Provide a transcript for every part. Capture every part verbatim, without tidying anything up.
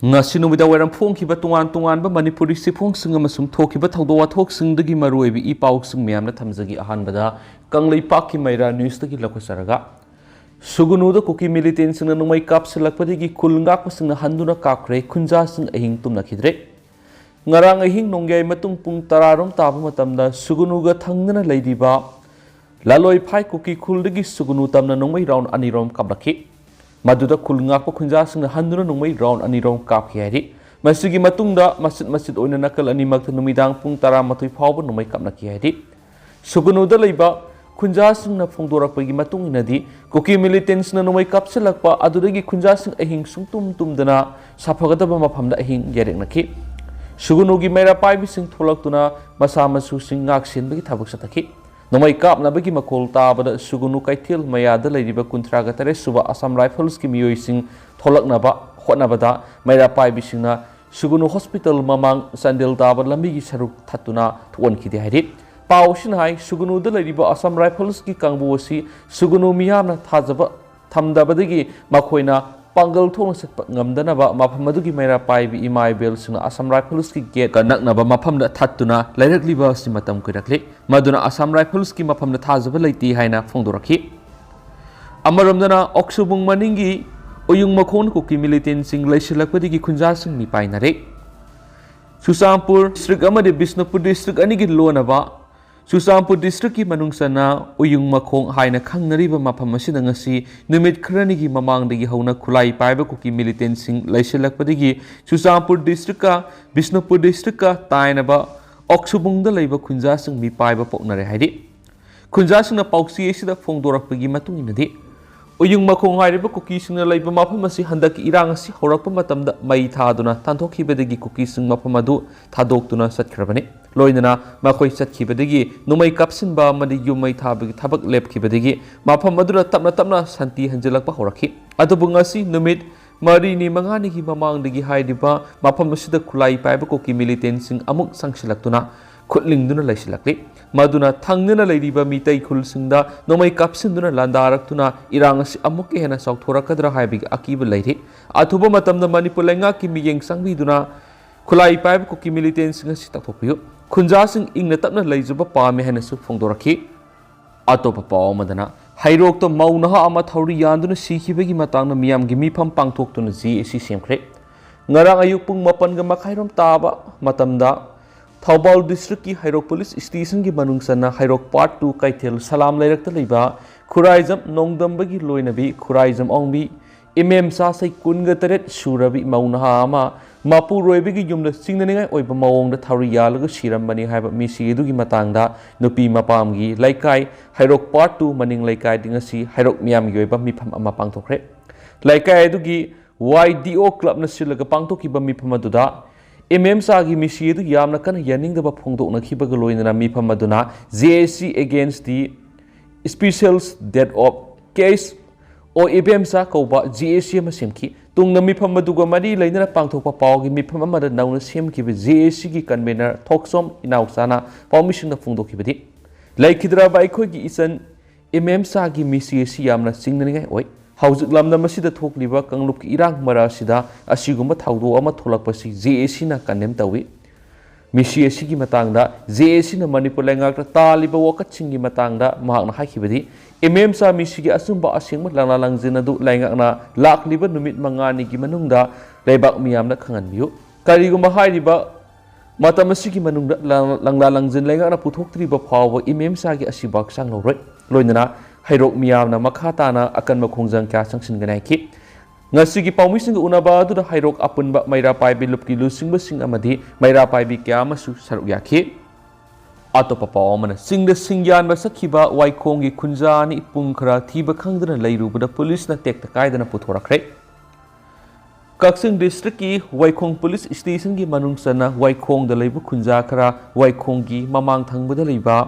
ꯉꯁꯤ ꯅꯨꯃꯤꯗꯥꯡ ꯋꯥꯏꯔꯝ ꯐꯣꯡꯈꯤꯕ ꯇꯣꯉꯥꯟ ꯇꯣꯉꯥꯟꯕ ꯃꯅꯤꯄꯨꯔꯤ ꯆꯦꯐꯣꯡꯁꯤꯡ ꯑꯃꯁꯨꯡ ꯊꯣꯛꯈꯤꯕ ꯊꯧꯗꯣꯛ ꯋꯥꯊꯣꯛꯁꯤꯡꯗꯒꯤ ꯃꯔꯨꯑꯣꯏꯕ ꯏ ꯄꯥꯎꯁꯤꯡ ꯃꯌꯥꯝꯅ ꯊꯝꯖꯒꯦ꯫ ꯑꯍꯥꯟꯕꯗ ꯀꯪꯂꯩꯄꯥꯛꯀꯤ ꯃꯩꯔꯥ ꯅ꯭ꯌꯨꯁꯇꯒꯤ ꯂꯧꯈꯠꯆꯔꯒ, ꯁꯨꯒꯨꯅꯨꯗ ꯀꯨꯀꯤ ꯃꯤꯂꯤꯇꯦꯟꯁꯤꯡꯅ ꯅꯣꯡꯃꯩ ꯀꯥꯞꯁꯤꯜꯂꯛꯄꯗꯒꯤ ꯈꯨꯜ ꯉꯥꯛꯄꯁꯤꯡꯅ ꯍꯟꯗꯨꯅ ꯀꯥꯞꯈ꯭ꯔꯦ, ꯈꯨꯟꯖꯥꯁꯤꯡ ꯑꯍꯤꯡ ꯇꯨꯝꯅꯈꯤꯗ꯭ꯔꯦ꯫ ꯉꯔꯥꯡ ꯑꯍꯤꯡ ꯅꯣꯡꯌꯥꯏ ꯃꯇꯨꯡ ꯄꯨꯡ ꯇꯔꯥ ꯔꯣꯝ ꯇꯥꯕ ꯃꯇꯝꯗ ꯁꯨꯒꯨꯅꯨꯒ ꯊꯪꯅꯅ ꯂꯩꯔꯤꯕ ꯂꯥꯂꯣꯏꯐꯥꯏ ꯀꯨꯀꯤ ꯈꯨꯜꯗꯒꯤ ꯁꯨꯒꯨꯅꯨ ꯇꯝꯅ ꯅꯣꯡꯃꯩ ꯔꯥꯎꯟ ꯑꯅꯤꯔꯣꯝ ꯀꯥꯞꯂꯛꯈꯤ꯫ ꯃꯗꯨꯗ ꯈꯨꯜ ꯉꯥꯛꯄ ꯈꯨꯟꯖꯥꯁꯤꯡꯅ ꯍꯟꯗꯨꯅ ꯅꯣꯡꯃꯩ ꯔꯥꯎꯟ ꯑꯅꯤꯔꯣꯝ ꯀꯥꯞꯈꯤ ꯍꯥꯏꯔꯤ꯫ ꯃꯁꯤꯒꯤ ꯃꯇꯨꯡꯗ ꯃꯆꯤꯠ ꯃꯆꯤꯠ ꯑꯣꯏꯅ ꯅꯥꯀꯜ ꯑꯅꯤꯃꯛꯇ ꯅꯨꯃꯤꯗꯥꯡ ꯄꯨꯡ ꯇꯔꯥꯃꯥꯊꯣꯏ ꯐꯥꯎꯕ ꯅꯣꯡꯃꯩ ꯀꯥꯞꯅꯈꯤ ꯍꯥꯏꯔꯤ꯫ ꯁꯨꯒꯨꯅꯨꯗ ꯂꯩꯕ ꯈꯨꯟꯖꯥꯁꯤꯡꯅ ꯐꯣꯡꯗꯣꯔꯛꯄꯒꯤ ꯃꯇꯨꯡ ꯏꯟꯅꯗꯤ, ꯀꯨꯀꯤ ꯃꯤꯂꯤꯇꯦꯟꯁꯤꯡꯅ ꯅꯣꯡꯃꯩ ꯀꯥꯞꯁꯤꯜꯂꯛꯄ ꯑꯗꯨꯗꯒꯤ ꯈꯨꯟꯖꯥꯁꯤꯡ ꯑꯍꯤꯡ ꯁꯨꯡꯇꯨꯝ ꯇꯨꯝꯗꯅ ꯁꯥꯐꯒꯗꯕ ꯃꯐꯝꯗ ꯑꯍꯤꯡ ꯌꯥꯔꯦꯛꯅꯈꯤ꯫ ꯁꯨꯒꯨꯅꯨꯒꯤ ꯃꯩꯔꯥ ꯄꯥꯏꯕꯤꯁꯤꯡ ꯊꯣꯛꯂꯛꯇꯨꯅ ꯃꯁꯥ ꯃꯁꯨꯁꯤꯡ ꯉꯥꯛ ꯁꯦꯟꯕꯒꯤ ꯊꯕꯛ ꯆꯠꯊꯈꯤ꯫ ꯅꯣꯡꯃꯩ ꯀꯥꯞꯅꯕꯒꯤ ꯃꯈꯣꯜ ꯇꯥꯕꯗ ꯁꯨꯒꯨꯅꯨ ꯀꯩꯊꯦꯜ ꯃꯌꯥꯗ ꯂꯩꯔꯤꯕ ꯀꯨꯟꯊ꯭ꯔꯥꯒ ꯇꯔꯦꯠ ꯁꯨꯕ ꯑꯁꯥꯝ ꯔꯥꯏꯐꯜꯁꯀꯤ ꯃꯤꯑꯣꯏꯁꯤꯡ ꯊꯣꯛꯂꯛꯅꯕ ꯍꯣꯠꯅꯕꯗ ꯃꯩꯔꯥ ꯄꯥꯏꯕꯤꯁꯤꯡꯅ ꯁꯨꯒꯨꯅꯨ ꯍꯣꯁꯄꯤꯇꯥꯜ ꯃꯃꯥꯡ ꯆꯥꯟꯗꯦꯜ ꯇꯥꯕ ꯂꯝꯕꯤꯒꯤ ꯁꯔꯨꯛ ꯊꯠꯇꯨꯅ ꯊꯣꯛꯍꯟꯈꯤꯗꯦ ꯍꯥꯏꯔꯤ꯫ ꯄꯥꯎ ꯑꯁꯤꯅ ꯍꯥꯏ, ꯁꯨꯒꯨꯅꯨꯗ ꯂꯩꯔꯤꯕ ꯑꯁꯥꯝ ꯔꯥꯏꯐꯜꯁꯀꯤ ꯀꯥꯡꯕꯨ ꯑꯁꯤ ꯁꯨꯒꯨꯅꯨ ꯃꯤꯌꯥꯝꯅ ꯊꯥꯖꯕ ꯊꯝꯗꯕꯗꯒꯤ ꯃꯈꯣꯏꯅ ꯄꯥꯡꯒꯜ ꯊꯣꯛꯅ ꯆꯠꯄ ꯉꯝꯗꯅꯕ ꯃꯐꯝ ꯑꯗꯨꯒꯤ ꯃꯩꯔꯥ ꯄꯥꯏꯕꯤ ꯏꯃꯥ ꯏꯕꯦꯜꯁꯤꯡꯅ ꯑꯁꯥꯝ ꯔꯥꯏꯐꯜꯁꯀꯤ ꯒꯦꯠꯀ ꯅꯛꯅꯕ ꯃꯐꯝꯗ ꯊꯠꯇꯨꯅ ꯂꯩꯔꯛꯂꯤꯕ ꯑꯁꯤ ꯃꯇꯝ ꯀꯨꯏꯔꯛꯂꯤ꯫ ꯃꯗꯨꯅ ꯑꯁꯥꯝ ꯔꯥꯏꯐꯜꯁꯀꯤ ꯃꯐꯝꯗ ꯊꯥꯖꯕ ꯂꯩꯇꯦ ꯍꯥꯏꯅ ꯐꯣꯡꯗꯣꯔꯛꯈꯤ꯫ ꯑꯃꯔꯣꯝꯗꯅ, ꯑꯣꯛꯁꯨꯕꯨꯡ ꯃꯅꯤꯡꯒꯤ ꯎꯌꯨꯡ ꯃꯈꯣꯡ ꯀꯨꯀꯤ ꯃꯤꯂꯤꯇꯦꯟꯁꯤꯡ ꯂꯩꯁꯤꯜꯂꯛꯄꯗꯒꯤ ꯈꯨꯟꯖꯥꯁꯤꯡ ꯃꯤꯄꯥꯏꯅꯔꯦ꯫ ꯆꯨꯔꯆꯥꯟꯄꯨꯔ ꯗꯤꯁꯇ꯭ꯔꯤꯛ ꯑꯃꯗꯤ ꯕꯤꯁꯅꯨꯄꯨꯔ ꯗꯤꯁꯇ꯭ꯔꯤꯛ ꯑꯅꯤꯒꯤ ꯂꯣꯟꯅꯕ ꯆꯨꯔꯆꯥꯟꯄꯨꯔ ꯗꯤꯁꯇ꯭ꯔꯤꯛꯀꯤ ꯃꯅꯨꯡ ꯆꯟꯅ ꯎꯌꯨꯡ ꯃꯈꯣꯡ ꯍꯥꯏꯅ ꯈꯪꯅꯔꯤꯕ ꯃꯐꯝ ꯑꯁꯤꯗ ꯉꯁꯤ ꯅꯨꯃꯤꯠ ꯈꯔꯅꯤꯒꯤ ꯃꯃꯥꯡꯗꯒꯤ ꯍꯧꯅ ꯈꯨꯠꯂꯥꯏ ꯄꯥꯏꯕ ꯀꯨꯀꯤ ꯃꯤꯂꯤꯇꯦꯟꯁꯤꯡ ꯂꯩꯁꯤꯜꯂꯛꯄꯗꯒꯤ ꯆꯨꯔꯆꯥꯟꯄꯨꯔ ꯗꯤꯁꯇ꯭ꯔꯤꯛꯀ ꯕꯤꯁꯅꯨꯄꯨꯔ ꯗꯤꯁꯇ꯭ꯔꯤꯛꯀ ꯇꯥꯏꯅꯕ ꯑꯣꯛꯁꯨꯕꯨꯡꯗ ꯂꯩꯕ ꯈꯨꯟꯖꯥꯁꯤꯡ ꯃꯤꯄꯥꯏꯕ ꯄꯣꯛꯅꯔꯦ ꯍꯥꯏꯔꯤ꯫ ꯈꯨꯟꯖꯥꯁꯤꯡꯅ ꯄꯥꯎꯆꯦ ꯑꯁꯤꯗ ꯐꯣꯡꯗꯣꯔꯛꯄꯒꯤ ꯃꯇꯨꯡ ꯏꯟꯅꯗꯤ, ꯎꯌꯨꯡ ꯃꯈꯣꯡ ꯍꯥꯏꯔꯤꯕ ꯀꯨꯀꯤꯁꯤꯡꯅ ꯂꯩꯕ ꯃꯐꯝ ꯑꯁꯤ ꯍꯟꯗꯛꯀꯤ ꯏꯔꯥꯡ ꯑꯁꯤ ꯍꯧꯔꯛꯄ ꯃꯇꯝꯗ ꯃꯩ ꯊꯥꯗꯨꯅ ꯇꯥꯟꯊꯣꯛꯈꯤꯕꯗꯒꯤ ꯀꯨꯀꯤꯁꯤꯡ ꯃꯐꯝ ꯑꯗꯨ ꯊꯥꯗꯣꯛꯇꯨꯅ ꯆꯠꯈ꯭ꯔꯕꯅꯤ꯫ ꯂꯣꯏꯅꯅ ꯃꯈꯣꯏ ꯆꯠꯈꯤꯕꯗꯒꯤ ꯅꯣꯡꯃꯩ ꯀꯥꯞꯁꯤꯟꯕ ꯑꯃꯗꯤ ꯌꯨꯝ ꯃꯩ ꯊꯥꯕꯒꯤ ꯊꯕꯛ ꯂꯦꯞꯈꯤꯕꯗꯒꯤ ꯃꯐꯝ ꯑꯗꯨꯗ ꯇꯞꯅ ꯇꯞꯅ ꯁꯥꯟꯇꯤ ꯍꯟꯖꯤꯜꯂꯛꯄ ꯍꯧꯔꯛꯈꯤ꯫ ꯑꯗꯨꯕꯨ ꯉꯁꯤ ꯅꯨꯃꯤꯠ ꯃꯔꯤꯅꯤ ꯃꯉꯥꯅꯤꯒꯤ ꯃꯃꯥꯡꯗꯒꯤ ꯍꯥꯏꯔꯤꯕ ꯃꯐꯝ ꯑꯁꯤꯗ ꯈꯨꯠꯂꯥꯏ ꯄꯥꯏꯕ ꯀꯨꯀꯤ ꯃꯤꯂꯤꯇꯦꯟꯁꯤꯡ ꯑꯃꯨꯛ ꯆꯪꯁꯤꯜꯂꯛꯇꯨꯅ ꯈꯨꯠꯂꯤꯡꯗꯨꯅ ꯂꯩꯁꯤꯜꯂꯛꯂꯤ꯫ ꯃꯗꯨꯅ ꯊꯪꯅꯅ ꯂꯩꯔꯤꯕ ꯃꯤꯇꯩ ꯈꯨꯜꯁꯤꯡꯗ ꯅꯣꯡꯃꯩ ꯀꯥꯞꯁꯤꯟꯗꯨꯅ ꯂꯥꯟꯗꯥꯔꯛꯇꯨꯅ ꯏꯔꯥꯡ ꯑꯁꯤ ꯑꯃꯨꯛꯀ ꯍꯦꯟꯅ ꯆꯥꯎꯊꯣꯔꯛꯀꯗ꯭ꯔꯥ ꯍꯥꯏꯕꯒꯤ ꯑꯀꯤꯕ ꯂꯩꯔꯤ꯫ ꯑꯊꯨꯕ ꯃꯇꯝꯗ ꯃꯅꯤꯄꯨꯔ ꯂꯩꯉꯥꯛꯀꯤ ꯃꯤꯠꯌꯦꯡ ꯆꯪꯕꯤꯗꯨꯅ ꯈꯨꯠꯂꯥꯏ ꯄꯥꯏꯕ ꯀꯨꯀꯤ ꯃꯤꯂꯤꯇꯦꯟꯁꯤꯡ ꯑꯁꯤ ꯇꯥꯛꯊꯣꯛꯄꯤꯌꯨ꯫ ꯈꯨꯟꯖꯥꯁꯤꯡ ꯏꯪꯅ ꯇꯞꯅ ꯂꯩꯖꯕ ꯄꯥꯝꯃꯤ ꯍꯥꯏꯅꯁꯨ ꯐꯣꯡꯗꯣꯔꯛꯈꯤ꯫ ꯑꯇꯣꯞꯄ ꯄꯥꯎ ꯑꯃꯗꯅ, ꯍꯩꯔꯣꯛꯇ ꯃꯧ ꯅꯍꯥ ꯑꯃ ꯊꯧꯔꯤ ꯌꯥꯟꯗꯨꯅ ꯁꯤꯈꯤꯕꯒꯤ ꯃꯇꯥꯡꯗ ꯃꯤꯌꯥꯝꯒꯤ ꯃꯤꯐꯝ ꯄꯥꯡꯊꯣꯛꯇꯨꯅ ꯖꯦ ꯑꯦ ꯁꯤ ꯁꯦꯝꯈ꯭ꯔꯦ꯫ ꯉꯔꯥꯡ ꯑꯌꯨꯛ ꯄꯨꯡ ꯃꯥꯄꯟꯒ ꯃꯈꯥꯏꯔꯣꯝ ꯇꯥꯕ ꯃꯇꯝꯗ ꯊꯧꯕꯥꯜ ꯗꯤꯁꯇ꯭ꯔꯤꯛꯀꯤ ꯍꯩꯔꯣꯛ ꯄꯨꯂꯤꯁ ꯁ꯭ꯇꯦꯁꯟꯒꯤ ꯃꯅꯨꯡ ꯆꯟꯅ ꯍꯩꯔꯣꯛ ꯄꯥꯔꯠ ꯇꯨ ꯀꯩꯊꯦꯜ ꯁꯂꯥꯝ ꯂꯩꯔꯛꯇ ꯂꯩꯕ ꯈꯨꯔꯥꯏꯖꯝ ꯅꯣꯡꯗꯝꯕꯒꯤ ꯂꯣꯏꯅꯕꯤ ꯈꯨꯔꯥꯏꯖꯝ ꯑꯣꯡꯕꯤ ꯏꯃꯦꯝꯆꯥ ꯆꯍꯤ ꯀꯨꯟꯒ ꯇꯔꯦꯠ ꯁꯨꯔꯕꯤ ꯃꯧ ꯅꯍꯥ ꯑꯃ ꯃꯄꯨꯔꯣꯏꯕꯒꯤ ꯌꯨꯝꯗ ꯆꯤꯡꯅꯅꯤꯡꯉꯥꯏ ꯑꯣꯏꯕ ꯃꯑꯣꯡꯗ ꯊꯧꯔꯤ ꯌꯥꯜꯂꯒ ꯁꯤꯔꯝꯕꯅꯤ ꯍꯥꯏꯕ ꯃꯤꯁꯤ ꯑꯗꯨꯒꯤ ꯃꯇꯥꯡꯗ ꯅꯨꯄꯤ ꯃꯄꯥꯝꯒꯤ ꯂꯩꯀꯥꯏ ꯍꯩꯔꯣꯛ ꯄꯥꯔꯠ ꯇꯨ ꯃꯅꯤꯡ ꯂꯩꯀꯥꯏꯗ ꯉꯁꯤ ꯍꯩꯔꯣꯛ ꯃꯤꯌꯥꯝꯒꯤ ꯑꯣꯏꯕ ꯃꯤꯐꯝ ꯑꯃ ꯄꯥꯡꯊꯣꯛꯈ꯭ꯔꯦ꯫ ꯂꯩꯀꯥꯏ ꯑꯗꯨꯒꯤ ꯋꯥꯏ ꯗꯤ ꯑꯣ ꯀ꯭ꯂꯕꯅ ꯁꯤꯜꯂꯒ ꯄꯥꯡꯊꯣꯛꯈꯤꯕ ꯃꯤꯐꯝ ꯑꯗꯨꯗ ꯏꯃꯦꯝꯆꯥꯒꯤ ꯃꯤꯁꯤ ꯑꯗꯨ ꯌꯥꯝꯅ ꯀꯟꯅ ꯌꯥꯅꯤꯡꯗꯕ ꯐꯣꯡꯗꯣꯛꯅꯈꯤꯕꯒ ꯂꯣꯏꯅꯅ ꯃꯤꯐꯝ ꯑꯗꯨꯅ J A C against the special death of case ꯑꯣ ꯏꯕꯦꯝꯆꯥ ꯀꯧꯕ J A C ꯑꯃ ꯁꯦꯝꯈꯤ꯫ ꯇꯨꯡꯗ ꯃꯤꯐꯝ ꯑꯗꯨꯒ ꯃꯔꯤ ꯂꯩꯅꯅ ꯄꯥꯡꯊꯣꯛꯄ ꯄꯥꯎꯒꯤ ꯃꯤꯐꯝ ꯑꯃꯗ ꯅꯧꯅ ꯁꯦꯝꯈꯤꯕ J A Cꯒꯤ convener ꯊꯣꯛꯆꯣꯝ ꯏꯅꯥꯎꯆꯥꯅ ꯄꯥꯎꯃꯤꯁꯤꯡꯗ ꯐꯣꯡꯗꯣꯛꯈꯤꯕꯗꯤ, ꯂꯩꯈꯤꯗ꯭ꯔꯕ ꯑꯩꯈꯣꯏꯒꯤ ꯏꯆꯟ ꯏꯃꯦꯝꯆꯥꯒꯤ ꯃꯤꯁꯤ ꯑꯁꯤ ꯌꯥꯝꯅ ꯆꯤꯡꯅꯅꯤꯡꯉꯥꯏ ꯑꯣꯏ꯫ ꯍꯧꯖꯤꯛ ꯂꯝꯗꯝ ꯑꯁꯤꯗ ꯊꯣꯛꯂꯤꯕ ꯀꯥꯡꯂꯨꯞꯀꯤ ꯏꯔꯥꯡ ꯃꯔꯛ ꯑꯁꯤꯗ ꯑꯁꯤꯒꯨꯝꯕ ꯊꯧꯗꯣꯛ ꯑꯃ ꯊꯣꯛꯂꯛꯄꯁꯤ J A Cꯅ condemn ꯇꯧꯏ꯫ ꯃꯤꯁꯤ ꯑꯁꯤꯒꯤ ꯃꯇꯥꯡꯗ J A Cꯅ ꯃꯅꯤꯄꯨꯔ ꯂꯩꯉꯥꯛꯇ ꯇꯥꯜꯂꯤꯕ ꯋꯥꯀꯠꯁꯤꯡꯒꯤ ꯃꯇꯥꯡꯗ ꯃꯍꯥꯛꯅ ꯍꯥꯏꯈꯤꯕꯗꯤ, ꯏꯃꯦꯝꯆꯥ ꯃꯤꯁꯤꯒꯤ ꯑꯆꯨꯝꯕ ꯑꯁꯦꯡꯕ ꯂꯪꯂꯥ ꯂꯪꯖꯤꯟ ꯑꯗꯨ ꯂꯩꯉꯥꯛꯅ ꯂꯥꯛꯂꯤꯕ ꯅꯨꯃꯤꯠ ꯃꯉꯥꯅꯤꯒꯤ ꯃꯅꯨꯡꯗ ꯂꯩꯕꯥꯛ ꯃꯤꯌꯥꯝꯅ ꯈꯪꯍꯟꯕꯤꯌꯨ꯫ ꯀꯔꯤꯒꯨꯝꯕ ꯍꯥꯏꯔꯤꯕ ꯃꯇꯝ ꯑꯁꯤꯒꯤ ꯃꯅꯨꯡꯗ ꯂꯪ-, ꯂꯪꯂꯥ ꯂꯪꯖꯤꯟ ꯂꯩꯉꯥꯛꯅ ꯄꯨꯊꯣꯛꯇ꯭ꯔꯤꯕ ꯐꯥꯎꯕ ꯏꯃꯦꯝꯆꯥꯒꯤ ꯑꯁꯤꯕ ꯍꯛꯆꯥꯡ ꯂꯧꯔꯣꯏ꯫ ꯂꯣꯏꯅꯅ ꯍꯩꯔꯣꯛ ꯃꯤꯌꯥꯝꯅ ꯃꯈꯥ ꯇꯥꯅ ꯑꯀꯟꯕ ꯈꯣꯡꯖꯪ ꯀꯌꯥ ꯆꯪꯁꯤꯟꯒꯅꯤ ꯍꯥꯏꯈꯤ꯫ ꯉꯁꯤꯒꯤ ꯄꯥꯎꯃꯤꯁꯤꯡꯒ ꯎꯅꯕ ꯑꯗꯨꯗ ꯍꯩꯔꯣꯛ ꯑꯄꯨꯟꯕ ꯃꯩꯔꯥ ꯄꯥꯏꯕꯤ ꯂꯨꯞꯀꯤ ꯂꯨꯆꯤꯡꯕꯁꯤꯡ ꯑꯃꯗꯤ ꯃꯩꯔꯥ ꯄꯥꯏꯕꯤ ꯀꯌꯥ ꯑꯃꯁꯨ ꯁꯔꯨꯛ ꯌꯥꯈꯤ꯫ ꯑꯇꯣꯞꯄ ꯄꯥꯎ ꯑꯃꯅ, ꯆꯤꯡꯗ ꯁꯤꯡ ꯌꯥꯟꯕ ꯆꯠꯈꯤꯕ ꯋꯥꯏꯈꯣꯡꯒꯤ ꯈꯨꯟꯖꯥ ꯑꯅꯤ ꯄꯨꯡ ꯈꯔ ꯊꯤꯕ ꯈꯪꯗꯅ ꯂꯩꯔꯨꯕꯗ ꯄꯨꯂꯤꯁꯅ ꯇꯦꯛꯇ ꯀꯥꯏꯗꯅ ꯄꯨꯊꯣꯔꯛꯈ꯭ꯔꯦ꯫ ꯀꯛꯆꯤꯡ ꯗꯤꯁꯇ꯭ꯔꯤꯛꯀꯤ ꯋꯥꯏꯈꯣꯡ ꯄꯨꯂꯤꯁ ꯁ꯭ꯇꯦꯁꯟꯒꯤ ꯃꯅꯨꯡ ꯆꯟꯅ ꯋꯥꯏꯈꯣꯡꯗ ꯂꯩꯕ ꯈꯨꯟꯖꯥ ꯈꯔ ꯋꯥꯏꯈꯣꯡꯒꯤ ꯃꯃꯥꯡ ꯊꯪꯕꯗ ꯂꯩꯕ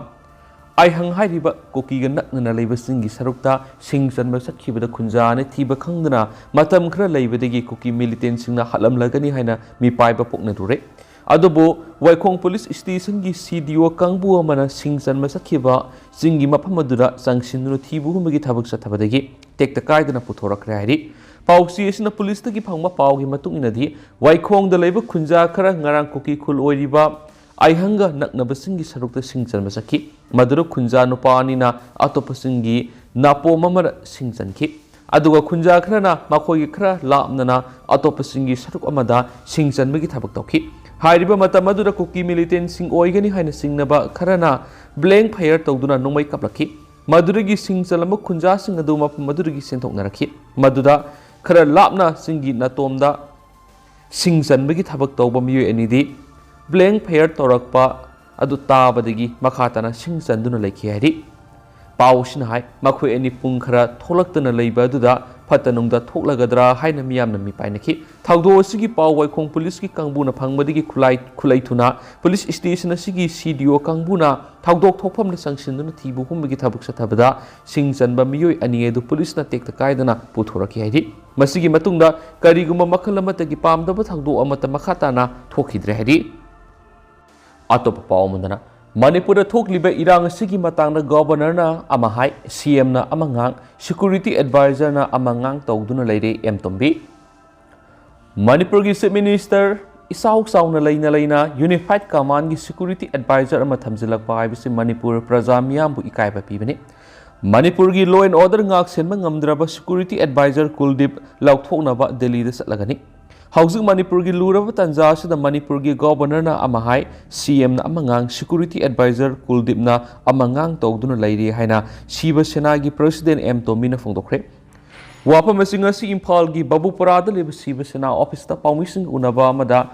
ꯑꯥꯏꯍꯪ ꯍꯥꯏꯔꯤꯕ ꯀꯨꯀꯤꯒ ꯅꯛꯅꯅ ꯂꯩꯕꯁꯤꯡꯒꯤ ꯁꯔꯨꯛꯇ ꯁꯤꯡ ꯆꯟꯕ ꯆꯠꯈꯤꯕꯗ ꯈꯨꯟꯖꯥ ꯑꯅꯤ ꯊꯤꯕ ꯈꯪꯗꯅ ꯃꯇꯝ ꯈꯔ ꯂꯩꯕꯗꯒꯤ ꯀꯨꯀꯤ ꯃꯤꯂꯤꯇꯦꯟꯁꯤꯡꯅ ꯍꯥꯠꯂꯝꯂꯒꯅꯤ ꯍꯥꯏꯅ ꯃꯤꯄꯥꯏꯕ ꯄꯣꯛꯅꯔꯨꯔꯦ꯫ ꯑꯗꯨꯕꯨ ꯋꯥꯏꯈꯣꯡ ꯄꯨꯂꯤꯁ ꯁ꯭ꯇꯦꯁꯟꯒꯤ ꯁꯤ ꯗꯤ ꯑꯣ ꯀꯥꯡꯕꯨ ꯑꯃꯅ ꯁꯤꯡ ꯆꯟꯕ ꯆꯠꯈꯤꯕ ꯆꯤꯡꯒꯤ ꯃꯐꯝ ꯑꯗꯨꯗ ꯆꯪꯁꯤꯟꯗꯨꯅ ꯊꯤꯕ ꯍꯨꯝꯕꯒꯤ ꯊꯕꯛ ꯆꯠꯊꯕꯗꯒꯤ ꯇꯦꯛꯇ ꯀꯥꯏꯗꯅ ꯄꯨꯊꯣꯔꯛꯈ꯭ꯔꯦ ꯍꯥꯏꯔꯤ꯫ ꯄꯥꯎꯆꯦ ꯑꯁꯤꯅ ꯄꯨꯂꯤꯁꯇꯒꯤ ꯐꯪꯕ ꯄꯥꯎꯒꯤ ꯃꯇꯨꯡ ꯏꯟꯅꯗꯤ, ꯋꯥꯏꯈꯣꯡꯗ ꯂꯩꯕ ꯈꯨꯟꯖꯥ ꯈꯔ ꯉꯔꯥꯡ ꯀꯨꯀꯤ ꯈꯨꯜ ꯑꯣꯏꯔꯤꯕ ꯑꯩꯍꯪꯒ ꯅꯛꯅꯕꯁꯤꯡꯒꯤ ꯁꯔꯨꯛꯇ ꯁꯤꯡ ꯆꯟꯕ ꯆꯠꯈꯤ꯫ ꯃꯗꯨꯗ ꯈꯨꯟꯖꯥ ꯅꯨꯄꯥ ꯑꯅꯤꯅ ꯑꯇꯣꯞꯄꯁꯤꯡꯒꯤ ꯅꯥꯄꯣꯝ ꯑꯃꯗ ꯁꯤꯡ ꯆꯟꯈꯤ꯫ ꯑꯗꯨꯒ ꯈꯨꯟꯖꯥ ꯈꯔꯅ ꯃꯈꯣꯏꯒꯤ ꯈꯔ ꯂꯥꯞꯅꯅ ꯑꯇꯣꯞꯄꯁꯤꯡꯒꯤ ꯁꯔꯨꯛ ꯑꯃꯗ ꯁꯤꯡ ꯆꯟꯕꯒꯤ ꯊꯕꯛ ꯇꯧꯈꯤ꯫ ꯍꯥꯏꯔꯤꯕ ꯃꯇꯝ ꯑꯗꯨꯗ ꯀꯨꯀꯤ ꯃꯤꯂꯤꯇꯦꯟꯁꯤꯡ ꯑꯣꯏꯒꯅꯤ ꯍꯥꯏꯅ ꯆꯤꯡꯅꯕ ꯈꯔꯅ ꯕ꯭ꯂꯦꯡ ꯐꯌꯔ ꯇꯧꯗꯨꯅ ꯅꯣꯡꯃꯩ ꯀꯥꯞꯂꯛꯈꯤ꯫ ꯃꯗꯨꯗꯒꯤ ꯁꯤꯡ ꯆꯜꯂꯝꯕ ꯈꯨꯟꯖꯥꯁꯤꯡ ꯑꯗꯨ ꯃꯐꯝ ꯑꯗꯨꯗꯒꯤ ꯆꯦꯟꯊꯣꯛꯅꯔꯛꯈꯤ꯫ ꯃꯗꯨꯗ ꯈꯔ ꯂꯥꯞꯅ ꯆꯤꯡꯒꯤ ꯅꯥꯇꯣꯝꯗ ꯁꯤꯡ ꯆꯟꯕꯒꯤ ꯊꯕꯛ ꯇꯧꯕ ꯃꯤꯑꯣꯏ ꯑꯅꯤꯗꯤ ꯕ꯭ꯂꯦꯡ ꯐꯌꯔ ꯇꯧꯔꯛꯄ ꯑꯗꯨ ꯇꯥꯕꯗꯒꯤ ꯃꯈꯥ ꯇꯥꯅ ꯁꯤꯡ ꯆꯟꯗꯨꯅ ꯂꯩꯈꯤ ꯍꯥꯏꯔꯤ꯫ ꯄꯥꯎ ꯑꯁꯤꯅ ꯍꯥꯏ, ꯃꯈꯣꯏ ꯑꯅꯤ ꯄꯨꯡ ꯈꯔ ꯊꯣꯛꯂꯛꯇꯅ ꯂꯩꯕ ꯑꯗꯨꯗ ꯐꯠꯇ ꯅꯨꯡꯗ ꯊꯣꯛꯂꯒꯗ꯭ꯔꯥ ꯍꯥꯏꯅ ꯃꯤꯌꯥꯝꯅ ꯃꯤꯄꯥꯏꯅꯈꯤ꯫ ꯊꯧꯗꯣꯛ ꯑꯁꯤꯒꯤ ꯄꯥꯎ ꯋꯥꯏꯈꯣꯡ ꯄꯨꯂꯤꯁꯀꯤ ꯀꯥꯡꯕꯨꯅ ꯐꯪꯕꯗꯒꯤ ꯈꯨꯂꯥꯏ-, ꯈꯨꯠꯂꯥꯏ ꯊꯨꯅ ꯄꯨꯂꯤꯁ ꯁ꯭ꯇꯦꯁꯟ ꯑꯁꯤꯒꯤ ꯁꯤ ꯗꯤ ꯑꯣ ꯀꯥꯡꯕꯨꯅ ꯊꯧꯗꯣꯛ ꯊꯣꯛꯐꯝꯗ ꯆꯪꯁꯤꯟꯗꯨꯅ ꯊꯤꯕ ꯍꯨꯝꯕꯒꯤ ꯊꯕꯛ ꯆꯠꯊꯕꯗ ꯁꯤꯡ ꯆꯟꯕ ꯃꯤꯑꯣꯏ ꯑꯅꯤ ꯑꯗꯨ ꯄꯨꯂꯤꯁꯅ ꯇꯦꯛꯇ ꯀꯥꯏꯗꯅ ꯄꯨꯊꯣꯔꯛꯈꯤ ꯍꯥꯏꯔꯤ꯫ ꯃꯁꯤꯒꯤ ꯃꯇꯨꯡꯗ ꯀꯔꯤꯒꯨꯝꯕ ꯃꯈꯜ ꯑꯃꯠꯇꯒꯤ ꯄꯥꯝꯗꯕ ꯊꯧꯗꯣꯛ ꯑꯃꯠꯇ ꯃꯈꯥ ꯇꯥꯅ ꯊꯣꯛꯈꯤꯗ꯭ꯔꯦ ꯍꯥꯏꯔꯤ꯫ ꯑꯇꯣꯞꯄ ꯄꯥꯎ ꯑꯃꯗꯅ, ꯃꯅꯤꯄꯨꯔꯗ ꯊꯣꯛꯂꯤꯕ ꯏꯔꯥꯡ ꯑꯁꯤꯒꯤ ꯃꯇꯥꯡꯗ ꯒꯣꯚꯔꯅꯔꯅ ꯑꯃ ꯍꯥꯏ, ꯁꯤ ꯑꯦꯝꯅ ꯑꯃ ꯉꯥꯡ, ꯁꯦꯀ꯭ꯌꯨꯔꯤꯇꯤ ꯑꯦꯗꯚꯥꯏꯖꯔꯅ ꯑꯃ ꯉꯥꯡ ꯇꯧꯗꯨꯅ ꯂꯩꯔꯦ ꯑꯦꯝ ꯇꯣꯝꯕꯤ꯫ ꯃꯅꯤꯄꯨꯔꯒꯤ ꯆꯤꯐ ꯃꯤꯅꯤꯁꯇꯔ ꯏꯆꯥꯎ ꯆꯥꯎꯅ ꯂꯩꯅ ꯂꯩꯅ ꯌꯨꯅꯤꯐꯥꯏꯗ ꯀꯃꯥꯟꯒꯤ ꯁꯦꯀ꯭ꯌꯨꯔꯤꯇꯤ ꯑꯦꯗꯚꯥꯏꯖꯔ ꯑꯃ ꯊꯝꯖꯤꯜꯂꯛꯄ ꯍꯥꯏꯕꯁꯤ ꯃꯅꯤꯄꯨꯔ ꯄ꯭ꯔꯖꯥ ꯃꯤꯌꯥꯝꯕꯨ ꯏꯀꯥꯏꯕ ꯄꯤꯕꯅꯤ꯫ ꯃꯅꯤꯄꯨꯔꯒꯤ law and order ꯉꯥꯛꯁꯦꯟꯕ ꯉꯝꯗ꯭ꯔꯕ ꯁꯦꯀ꯭ꯌꯨꯔꯤꯇꯤ ꯑꯦꯗꯚꯥꯏꯖꯔ ꯀꯨꯜꯗꯤꯞ ꯂꯧꯊꯣꯛꯅꯕ ꯗꯦꯜꯂꯤꯗ ꯆꯠꯂꯒꯅꯤ꯫ ꯍꯧꯖꯤꯛ ꯃꯅꯤꯄꯨꯔꯒꯤ ꯂꯨꯔꯕ ꯇꯥꯟꯖꯥ ꯑꯁꯤꯗ ꯃꯅꯤꯄꯨꯔꯒꯤ ꯒꯣꯚꯔꯅꯔꯅ ꯑꯃ ꯍꯥꯏ, ꯁꯤ ꯑꯦꯝꯅ ꯑꯃ ꯉꯥꯡ, ꯁꯦꯀ꯭ꯌꯨꯔꯤꯇꯤ ꯑꯦꯗꯚꯥꯏꯖꯔ ꯀꯨꯜꯗꯤꯞꯅ ꯑꯃ ꯉꯥꯡ ꯇꯧꯗꯨꯅ ꯂꯩꯔꯤ ꯍꯥꯏꯅ ꯁꯤꯕ ꯁꯦꯅꯥꯒꯤ ꯄ꯭ꯔꯁꯤꯗꯦꯟ ꯑꯦꯝ ꯇꯣꯝꯕꯤꯅ ꯐꯣꯡꯗꯣꯛꯈ꯭ꯔꯦ꯫ ꯋꯥꯐꯝ ꯑꯁꯤ ꯉꯁꯤ ꯏꯝꯐꯥꯜꯒꯤ ꯕꯥꯕꯨꯄꯨꯔꯥꯗ ꯂꯩꯕ ꯁꯤꯕ ꯁꯦꯅꯥ ꯑꯣꯐꯤꯁꯇ ꯄꯥꯎꯃꯤꯁꯤꯡꯒ ꯎꯅꯕ ꯑꯃꯗ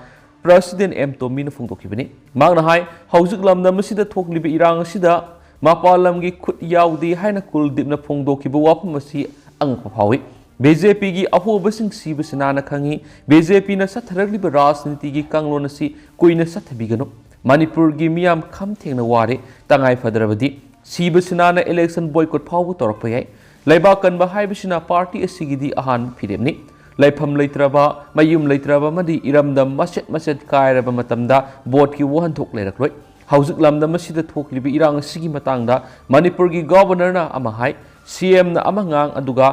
ꯄ꯭ꯔꯁꯤꯗꯦꯟ ꯑꯦꯝ ꯇꯣꯝꯕꯤꯅ ꯐꯣꯡꯗꯣꯛꯈꯤꯕꯅꯤ꯫ ꯃꯍꯥꯛꯅ ꯍꯥꯏ, ꯍꯧꯖꯤꯛ ꯂꯝꯗꯝ ꯑꯁꯤꯗ ꯊꯣꯛꯂꯤꯕ ꯏꯔꯥꯡ ꯑꯁꯤꯗ ꯃꯄꯥꯟ ꯂꯝꯒꯤ ꯈꯨꯠ ꯌꯥꯎꯗꯦ ꯍꯥꯏꯅ ꯀꯨꯜꯗꯤꯞꯅ ꯐꯣꯡꯗꯣꯛꯈꯤꯕ ꯋꯥꯐꯝ ꯑꯁꯤ ꯑꯉꯛꯄ ꯐꯥꯎꯏ꯫ ꯕꯤ ꯖꯦ ꯄꯤꯒꯤ ꯑꯍꯣꯕꯁꯤꯡ ꯁꯤꯕ ꯁꯦꯅꯥꯅ ꯈꯪꯏ꯫ ꯕꯤ ꯖꯦ ꯄꯤꯅ ꯆꯠꯊꯔꯛꯂꯤꯕ ꯔꯥꯖꯅꯤꯇꯤꯒꯤ ꯀꯥꯡꯂꯣꯟ ꯑꯁꯤ ꯀꯨꯏꯅ ꯆꯠꯊꯕꯤꯒꯅꯨ꯫ ꯃꯅꯤꯄꯨꯔꯒꯤ ꯃꯤꯌꯥꯝ ꯈꯝ ꯊꯦꯡꯅ ꯋꯥꯔꯦ꯫ ꯇꯉꯥꯏ ꯐꯗ꯭ꯔꯕꯗꯤ ꯁꯤꯕ ꯁꯦꯅꯥꯅ election boycott ꯐꯥꯎꯕ ꯇꯧꯔꯛꯄ ꯌꯥꯏ꯫ ꯂꯩꯕꯥꯛ ꯀꯟꯕ ꯍꯥꯏꯕꯁꯤꯅ ꯄꯥꯔꯇꯤ ꯑꯁꯤꯒꯤꯗꯤ ꯑꯍꯥꯟꯕ ꯐꯤꯔꯦꯞꯅꯤ꯫ ꯂꯩꯐꯝ ꯂꯩꯇ꯭ꯔꯕ, ꯃꯌꯨꯝ ꯂꯩꯇ꯭ꯔꯕ ꯑꯃꯗꯤ ꯏꯔꯝꯗꯝ ꯃꯆꯦꯠ ꯃꯆꯦꯠ ꯀꯥꯏꯔꯕ ꯃꯇꯝꯗ ꯚꯣꯠꯀꯤ ꯋꯥꯍꯟꯊꯣꯛ ꯂꯩꯔꯛꯂꯣꯏ꯫ ꯍꯧꯖꯤꯛ ꯂꯝꯗꯝ ꯑꯁꯤꯗ ꯊꯣꯛꯂꯤꯕ ꯏꯔꯥꯡ ꯑꯁꯤꯒꯤ ꯃꯇꯥꯡꯗ ꯃꯅꯤꯄꯨꯔꯒꯤ ꯒꯣꯚꯔꯅꯔꯅ ꯑꯃ ꯍꯥꯏ, ꯁꯤ ꯑꯦꯝꯅ ꯑꯃ ꯉꯥꯡ, ꯑꯗꯨꯒ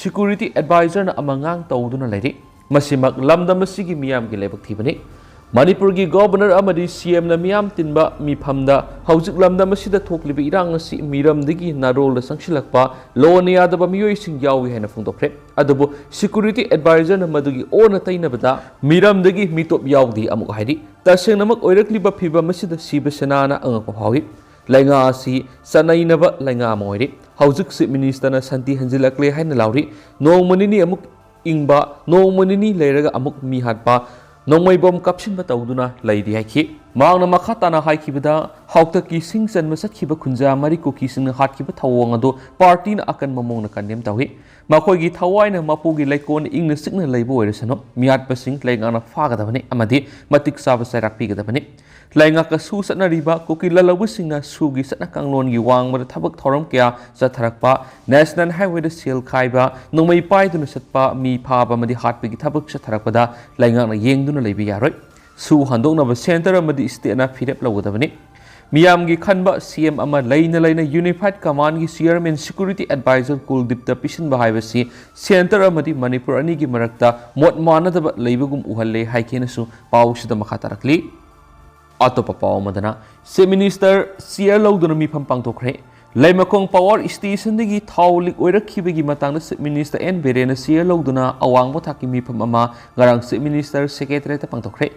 ꯁꯦꯀ꯭ꯌꯨꯔꯤꯇꯤ ꯑꯦꯗꯚꯥꯏꯖꯔꯅ ꯑꯃ ꯉꯥꯡ ꯇꯧꯗꯨꯅ ꯂꯩꯔꯤ꯫ ꯃꯁꯤꯃꯛ ꯂꯝꯗꯝ ꯑꯁꯤꯒꯤ ꯃꯤꯌꯥꯝꯒꯤ ꯂꯥꯏꯕꯛ ꯊꯤꯕꯅꯤ꯫ ꯃꯅꯤꯄꯨꯔꯒꯤ ꯒꯣꯚꯔꯅꯔ ꯑꯃꯗꯤ ꯁꯤ ꯑꯦꯝꯅ ꯃꯤꯌꯥꯝ ꯇꯤꯟꯕ ꯃꯤꯐꯝꯗ ꯍꯧꯖꯤꯛ ꯂꯝꯗꯝ ꯑꯁꯤꯗ ꯊꯣꯛꯂꯤꯕ ꯏꯔꯥꯡ ꯑꯁꯤ ꯃꯤꯔꯝꯗꯒꯤ ꯅꯥꯔꯣꯜꯗ ꯆꯪꯁꯤꯜꯂꯛꯄ ꯂꯣꯟꯅ ꯌꯥꯗꯕ ꯃꯤꯑꯣꯏꯁꯤꯡ ꯌꯥꯎꯏ ꯍꯥꯏꯅ ꯐꯣꯡꯗꯣꯛꯈ꯭ꯔꯦ꯫ ꯑꯗꯨꯕꯨ ꯁꯦꯀ꯭ꯌꯨꯔꯤꯇꯤ ꯑꯦꯗꯚꯥꯏꯖꯔꯅ ꯃꯗꯨꯒꯤ ꯑꯣꯟꯅ ꯇꯩꯅꯕꯗ ꯃꯤꯔꯝꯗꯒꯤ ꯃꯤꯇꯣꯞ ꯌꯥꯎꯗꯦ ꯑꯃꯨꯛ ꯍꯥꯏꯔꯤ꯫ ꯇꯁꯦꯡꯅꯃꯛ ꯑꯣꯏꯔꯛꯂꯤꯕ ꯐꯤꯕꯝ ꯑꯁꯤꯗ ꯁꯤꯕ ꯁꯦꯅꯥꯅ ꯑꯉꯛꯄ ꯐꯥꯎꯏ꯫ ꯂꯩꯉꯥꯛ ꯑꯁꯤ ꯆꯅꯩꯅꯕ ꯂꯩꯉꯥꯛ ꯑꯃ ꯑꯣꯏꯔꯤ꯫ ꯍꯧꯖꯤꯛ ꯆꯤꯐ ꯃꯤꯅꯤꯁꯇꯔꯅ ꯁꯥꯟꯇꯤ ꯍꯟꯖꯤꯜꯂꯛꯂꯦ ꯍꯥꯏꯅ ꯂꯥꯎꯔꯤ꯫ ꯅꯣꯡꯃ ꯅꯤꯅꯤ ꯑꯃꯨꯛ ꯏꯪꯕ, ꯅꯣꯡꯃ ꯅꯤꯅꯤ ꯂꯩꯔꯒ ꯑꯃꯨꯛ ꯃꯤ ꯍꯥꯠꯄ, ꯅꯣꯡꯃꯩ ꯕꯣꯝ ꯀꯥꯞꯁꯤꯟꯕ ꯇꯧꯗꯨꯅ ꯂꯩꯔꯤ ꯍꯥꯏꯈꯤ꯫ ꯃꯍꯥꯛꯅ ꯃꯈꯥ ꯇꯥꯅ ꯍꯥꯏꯈꯤꯕꯗ, ꯍꯥꯎꯇꯛꯀꯤ ꯁꯤꯡ ꯆꯟꯕ ꯆꯠꯈꯤꯕ ꯈꯨꯟꯖꯥ ꯃꯔꯤ ꯀꯨꯀꯤꯁꯤꯡꯅ ꯍꯥꯠꯈꯤꯕ ꯊꯧꯑꯣꯡ ꯑꯗꯨ ꯄꯥꯔꯇꯤꯅ ꯑꯀꯟꯕ ꯃꯑꯣꯡꯗ ꯀꯟꯗꯦꯝ ꯇꯧꯏ꯫ ꯃꯈꯣꯏꯒꯤ ꯊꯋꯥꯏꯅ ꯃꯄꯨꯒꯤ ꯂꯩꯀꯣꯜ ꯏꯪꯅ ꯆꯤꯛꯅ ꯂꯩꯕ ꯑꯣꯏꯔꯁꯅꯨ, ꯃꯤꯍꯥꯠꯄꯁꯤꯡ ꯂꯩꯉꯥꯛꯅ ꯐꯥꯒꯗꯕꯅꯤ ꯑꯃꯗꯤ ꯃꯇꯤꯛ ꯆꯥꯕ ꯆꯩꯔꯥꯛ ꯄꯤꯒꯗꯕꯅꯤ꯫ ꯂꯩꯉꯥꯛꯀ ꯁꯨ ꯆꯠꯅꯔꯤꯕ ꯀꯨꯀꯤ ꯂꯥꯜꯍꯧꯕꯁꯤꯡꯅ ꯁꯨꯒꯤ ꯆꯠꯅ ꯀꯥꯡꯂꯣꯟꯒꯤ ꯋꯥꯡꯃꯗ ꯊꯕꯛ ꯊꯧꯔꯝ ꯀꯌꯥ ꯆꯠꯊꯔꯛꯄ, ꯅꯦꯁꯅꯦꯜ ꯍꯥꯏꯋꯦꯗ ꯁꯦꯜ ꯈꯥꯏꯕ, ꯅꯣꯡꯃꯩ ꯄꯥꯏꯗꯨꯅ ꯆꯠꯄ, ꯃꯤ ꯐꯥꯕ ꯑꯃꯗꯤ ꯍꯥꯠꯄꯒꯤ ꯊꯕꯛ ꯆꯠꯊꯔꯛꯄꯗ ꯂꯩꯉꯥꯛꯅ ꯌꯦꯡꯗꯨꯅ ꯂꯩꯕ ꯌꯥꯔꯣꯏ꯫ ꯁꯨ ꯍꯟꯗꯣꯛꯅꯕ ꯁꯦꯟꯇꯔ ꯑꯃꯗꯤ ꯁ꯭ꯇꯦꯠꯅ ꯐꯤꯔꯦꯞ ꯂꯧꯒꯗꯕꯅꯤ꯫ ꯃꯤꯌꯥꯝꯒꯤ ꯈꯟꯕ ꯁꯤ ꯑꯦꯝ ꯑꯃ ꯂꯩꯅ ꯂꯩꯅ ꯌꯨꯅꯤꯐꯥꯏꯗ ꯀꯃꯥꯟꯒꯤ ꯆꯤꯌꯔꯃꯦꯟ ꯁꯦꯀ꯭ꯌꯨꯔꯤꯇꯤ ꯑꯦꯗꯚꯥꯏꯖꯔ ꯀꯨꯜꯗꯤꯞꯇ ꯄꯤꯁꯤꯟꯕ ꯍꯥꯏꯕꯁꯤ ꯁꯦꯟꯇꯔ ꯑꯃꯗꯤ ꯃꯅꯤꯄꯨꯔ ꯑꯅꯤꯒꯤ ꯃꯔꯛꯇ ꯃꯣꯠ ꯃꯥꯟꯅꯗꯕ ꯂꯩꯕꯒꯨꯝ ꯎꯍꯜꯂꯦ ꯍꯥꯏꯈꯤꯅꯁꯨ ꯄꯥꯎꯁꯤꯗ ꯃꯈꯥ ꯇꯥꯔꯛꯂꯤ꯫ ꯑꯇꯣꯞꯄ ꯄꯥꯎ ꯑꯃꯗꯅ, ꯆꯤꯐ ꯃꯤꯅꯤꯁꯇꯔ ꯆꯤꯌꯔ ꯂꯧꯗꯨꯅ ꯃꯤꯐꯝ ꯄꯥꯡꯊꯣꯛꯈ꯭ꯔꯦ꯫ ꯂꯩꯃꯈꯣꯡ ꯄꯥꯋꯔ ꯁ꯭ꯇꯦꯁꯟꯗꯒꯤ ꯊꯥꯎ ꯂꯤꯛ ꯑꯣꯏꯔꯛꯈꯤꯕꯒꯤ ꯃꯇꯥꯡꯗ ꯆꯤꯐ ꯃꯤꯅꯤꯁꯇꯔ ꯑꯦꯟ ꯕꯤꯔꯦꯟꯅ ꯆꯤꯌꯔ ꯂꯧꯗꯨꯅ ꯑꯋꯥꯡꯕ ꯊꯥꯛꯀꯤ ꯃꯤꯐꯝ ꯑꯃ ꯉꯔꯥꯡ ꯆꯤꯐ ꯃꯤꯅꯤꯁꯇꯔ ꯁꯦꯀ꯭ꯔꯦꯇꯔꯤꯌꯦꯠꯇ ꯄꯥꯡꯊꯣꯛꯈ꯭ꯔꯦ꯫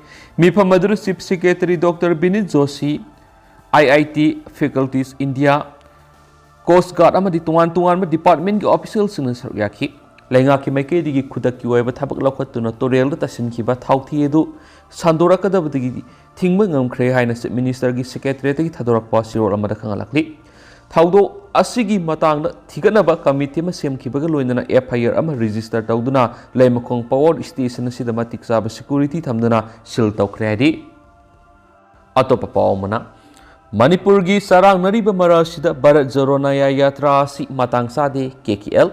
ꯃꯤꯐꯝ ꯑꯗꯨꯗ ꯆꯤꯐ ꯁꯦꯀ꯭ꯔꯦꯇꯔꯤ ꯗꯣꯛꯇꯔ ꯕꯤꯅꯤꯠ ꯖꯣꯁꯤ, ꯑꯥꯏ ꯑꯥꯏ ꯇꯤ, ꯐꯦꯀꯜꯇꯤꯁ ꯏꯟꯗꯤꯌꯥ, ꯀꯣꯁ ꯒꯥꯔꯗ ꯑꯃꯗꯤ ꯇꯣꯉꯥꯟ ꯇꯣꯉꯥꯟꯕ ꯗꯤꯄꯥꯔꯠꯃꯦꯟꯒꯤ ꯑꯣꯐꯤꯁꯤꯌꯦꯜꯁꯤꯡꯅ ꯁꯔꯨꯛ ꯌꯥꯈꯤ꯫ ꯂꯩꯉꯥꯛꯀꯤ ꯃꯥꯏꯀꯩꯗꯒꯤ ꯈꯨꯗꯛꯀꯤ ꯑꯣꯏꯕ ꯊꯕꯛ ꯂꯧꯈꯠꯇꯨꯅ ꯇꯨꯔꯦꯜꯗ ꯇꯥꯁꯤꯟꯈꯤꯕ ꯊꯥꯎꯊꯤ ꯑꯗꯨ ꯁꯟꯗꯣꯔꯛꯀꯗꯕꯗꯒꯤ ꯊꯤꯡꯕ ꯉꯝꯈ꯭ꯔꯦ ꯍꯥꯏꯅ ꯆꯤꯐ ꯃꯤꯅꯤꯁꯇꯔꯒꯤ ꯁꯦꯀ꯭ꯔꯦꯇꯔꯤꯌꯦꯠꯇꯒꯤ ꯊꯥꯗꯣꯔꯛꯄ ꯆꯦꯔꯣꯜ ꯑꯃꯗ ꯈꯪꯍꯜꯂꯛꯂꯤ꯫ ꯊꯧꯗꯣꯛ ꯑꯁꯤꯒꯤ ꯃꯇꯥꯡꯗ ꯊꯤꯒꯠꯅꯕ ꯀꯃꯤꯇꯤ ꯑꯃ ꯁꯦꯝꯈꯤꯕꯒ ꯂꯣꯏꯅꯅ ꯑꯦꯐ ꯑꯥꯏ ꯑꯥꯔ ꯑꯃ ꯔꯦꯖꯤꯁꯇꯔ ꯇꯧꯗꯨꯅ ꯂꯩꯃꯈꯣꯡ ꯄꯥꯋꯔ ꯁ꯭ꯇꯦꯁꯟ ꯑꯁꯤꯗ ꯃꯇꯤꯛ ꯆꯥꯕ ꯁꯦꯀ꯭ꯌꯨꯔꯤꯇꯤ ꯊꯝꯗꯨꯅ ꯁꯤꯜ ꯇꯧꯈ꯭ꯔꯦ ꯍꯥꯏꯔꯤ꯫ ꯑꯇꯣꯞꯄ ꯄꯥꯎ ꯑꯃꯅ, ꯃꯅꯤꯄꯨꯔꯒꯤ ꯆꯔꯥꯡꯅꯔꯤꯕ ꯃꯔꯛ ꯑꯁꯤꯗ ꯚꯥꯔꯠ ꯖꯣꯔꯣ ꯅꯌꯥ ꯌꯥꯇ꯭ꯔꯥ ꯑꯁꯤ ꯃꯇꯥꯡ ꯆꯥꯗꯦ, ꯀꯦ ꯀꯦ ꯑꯦꯜ꯫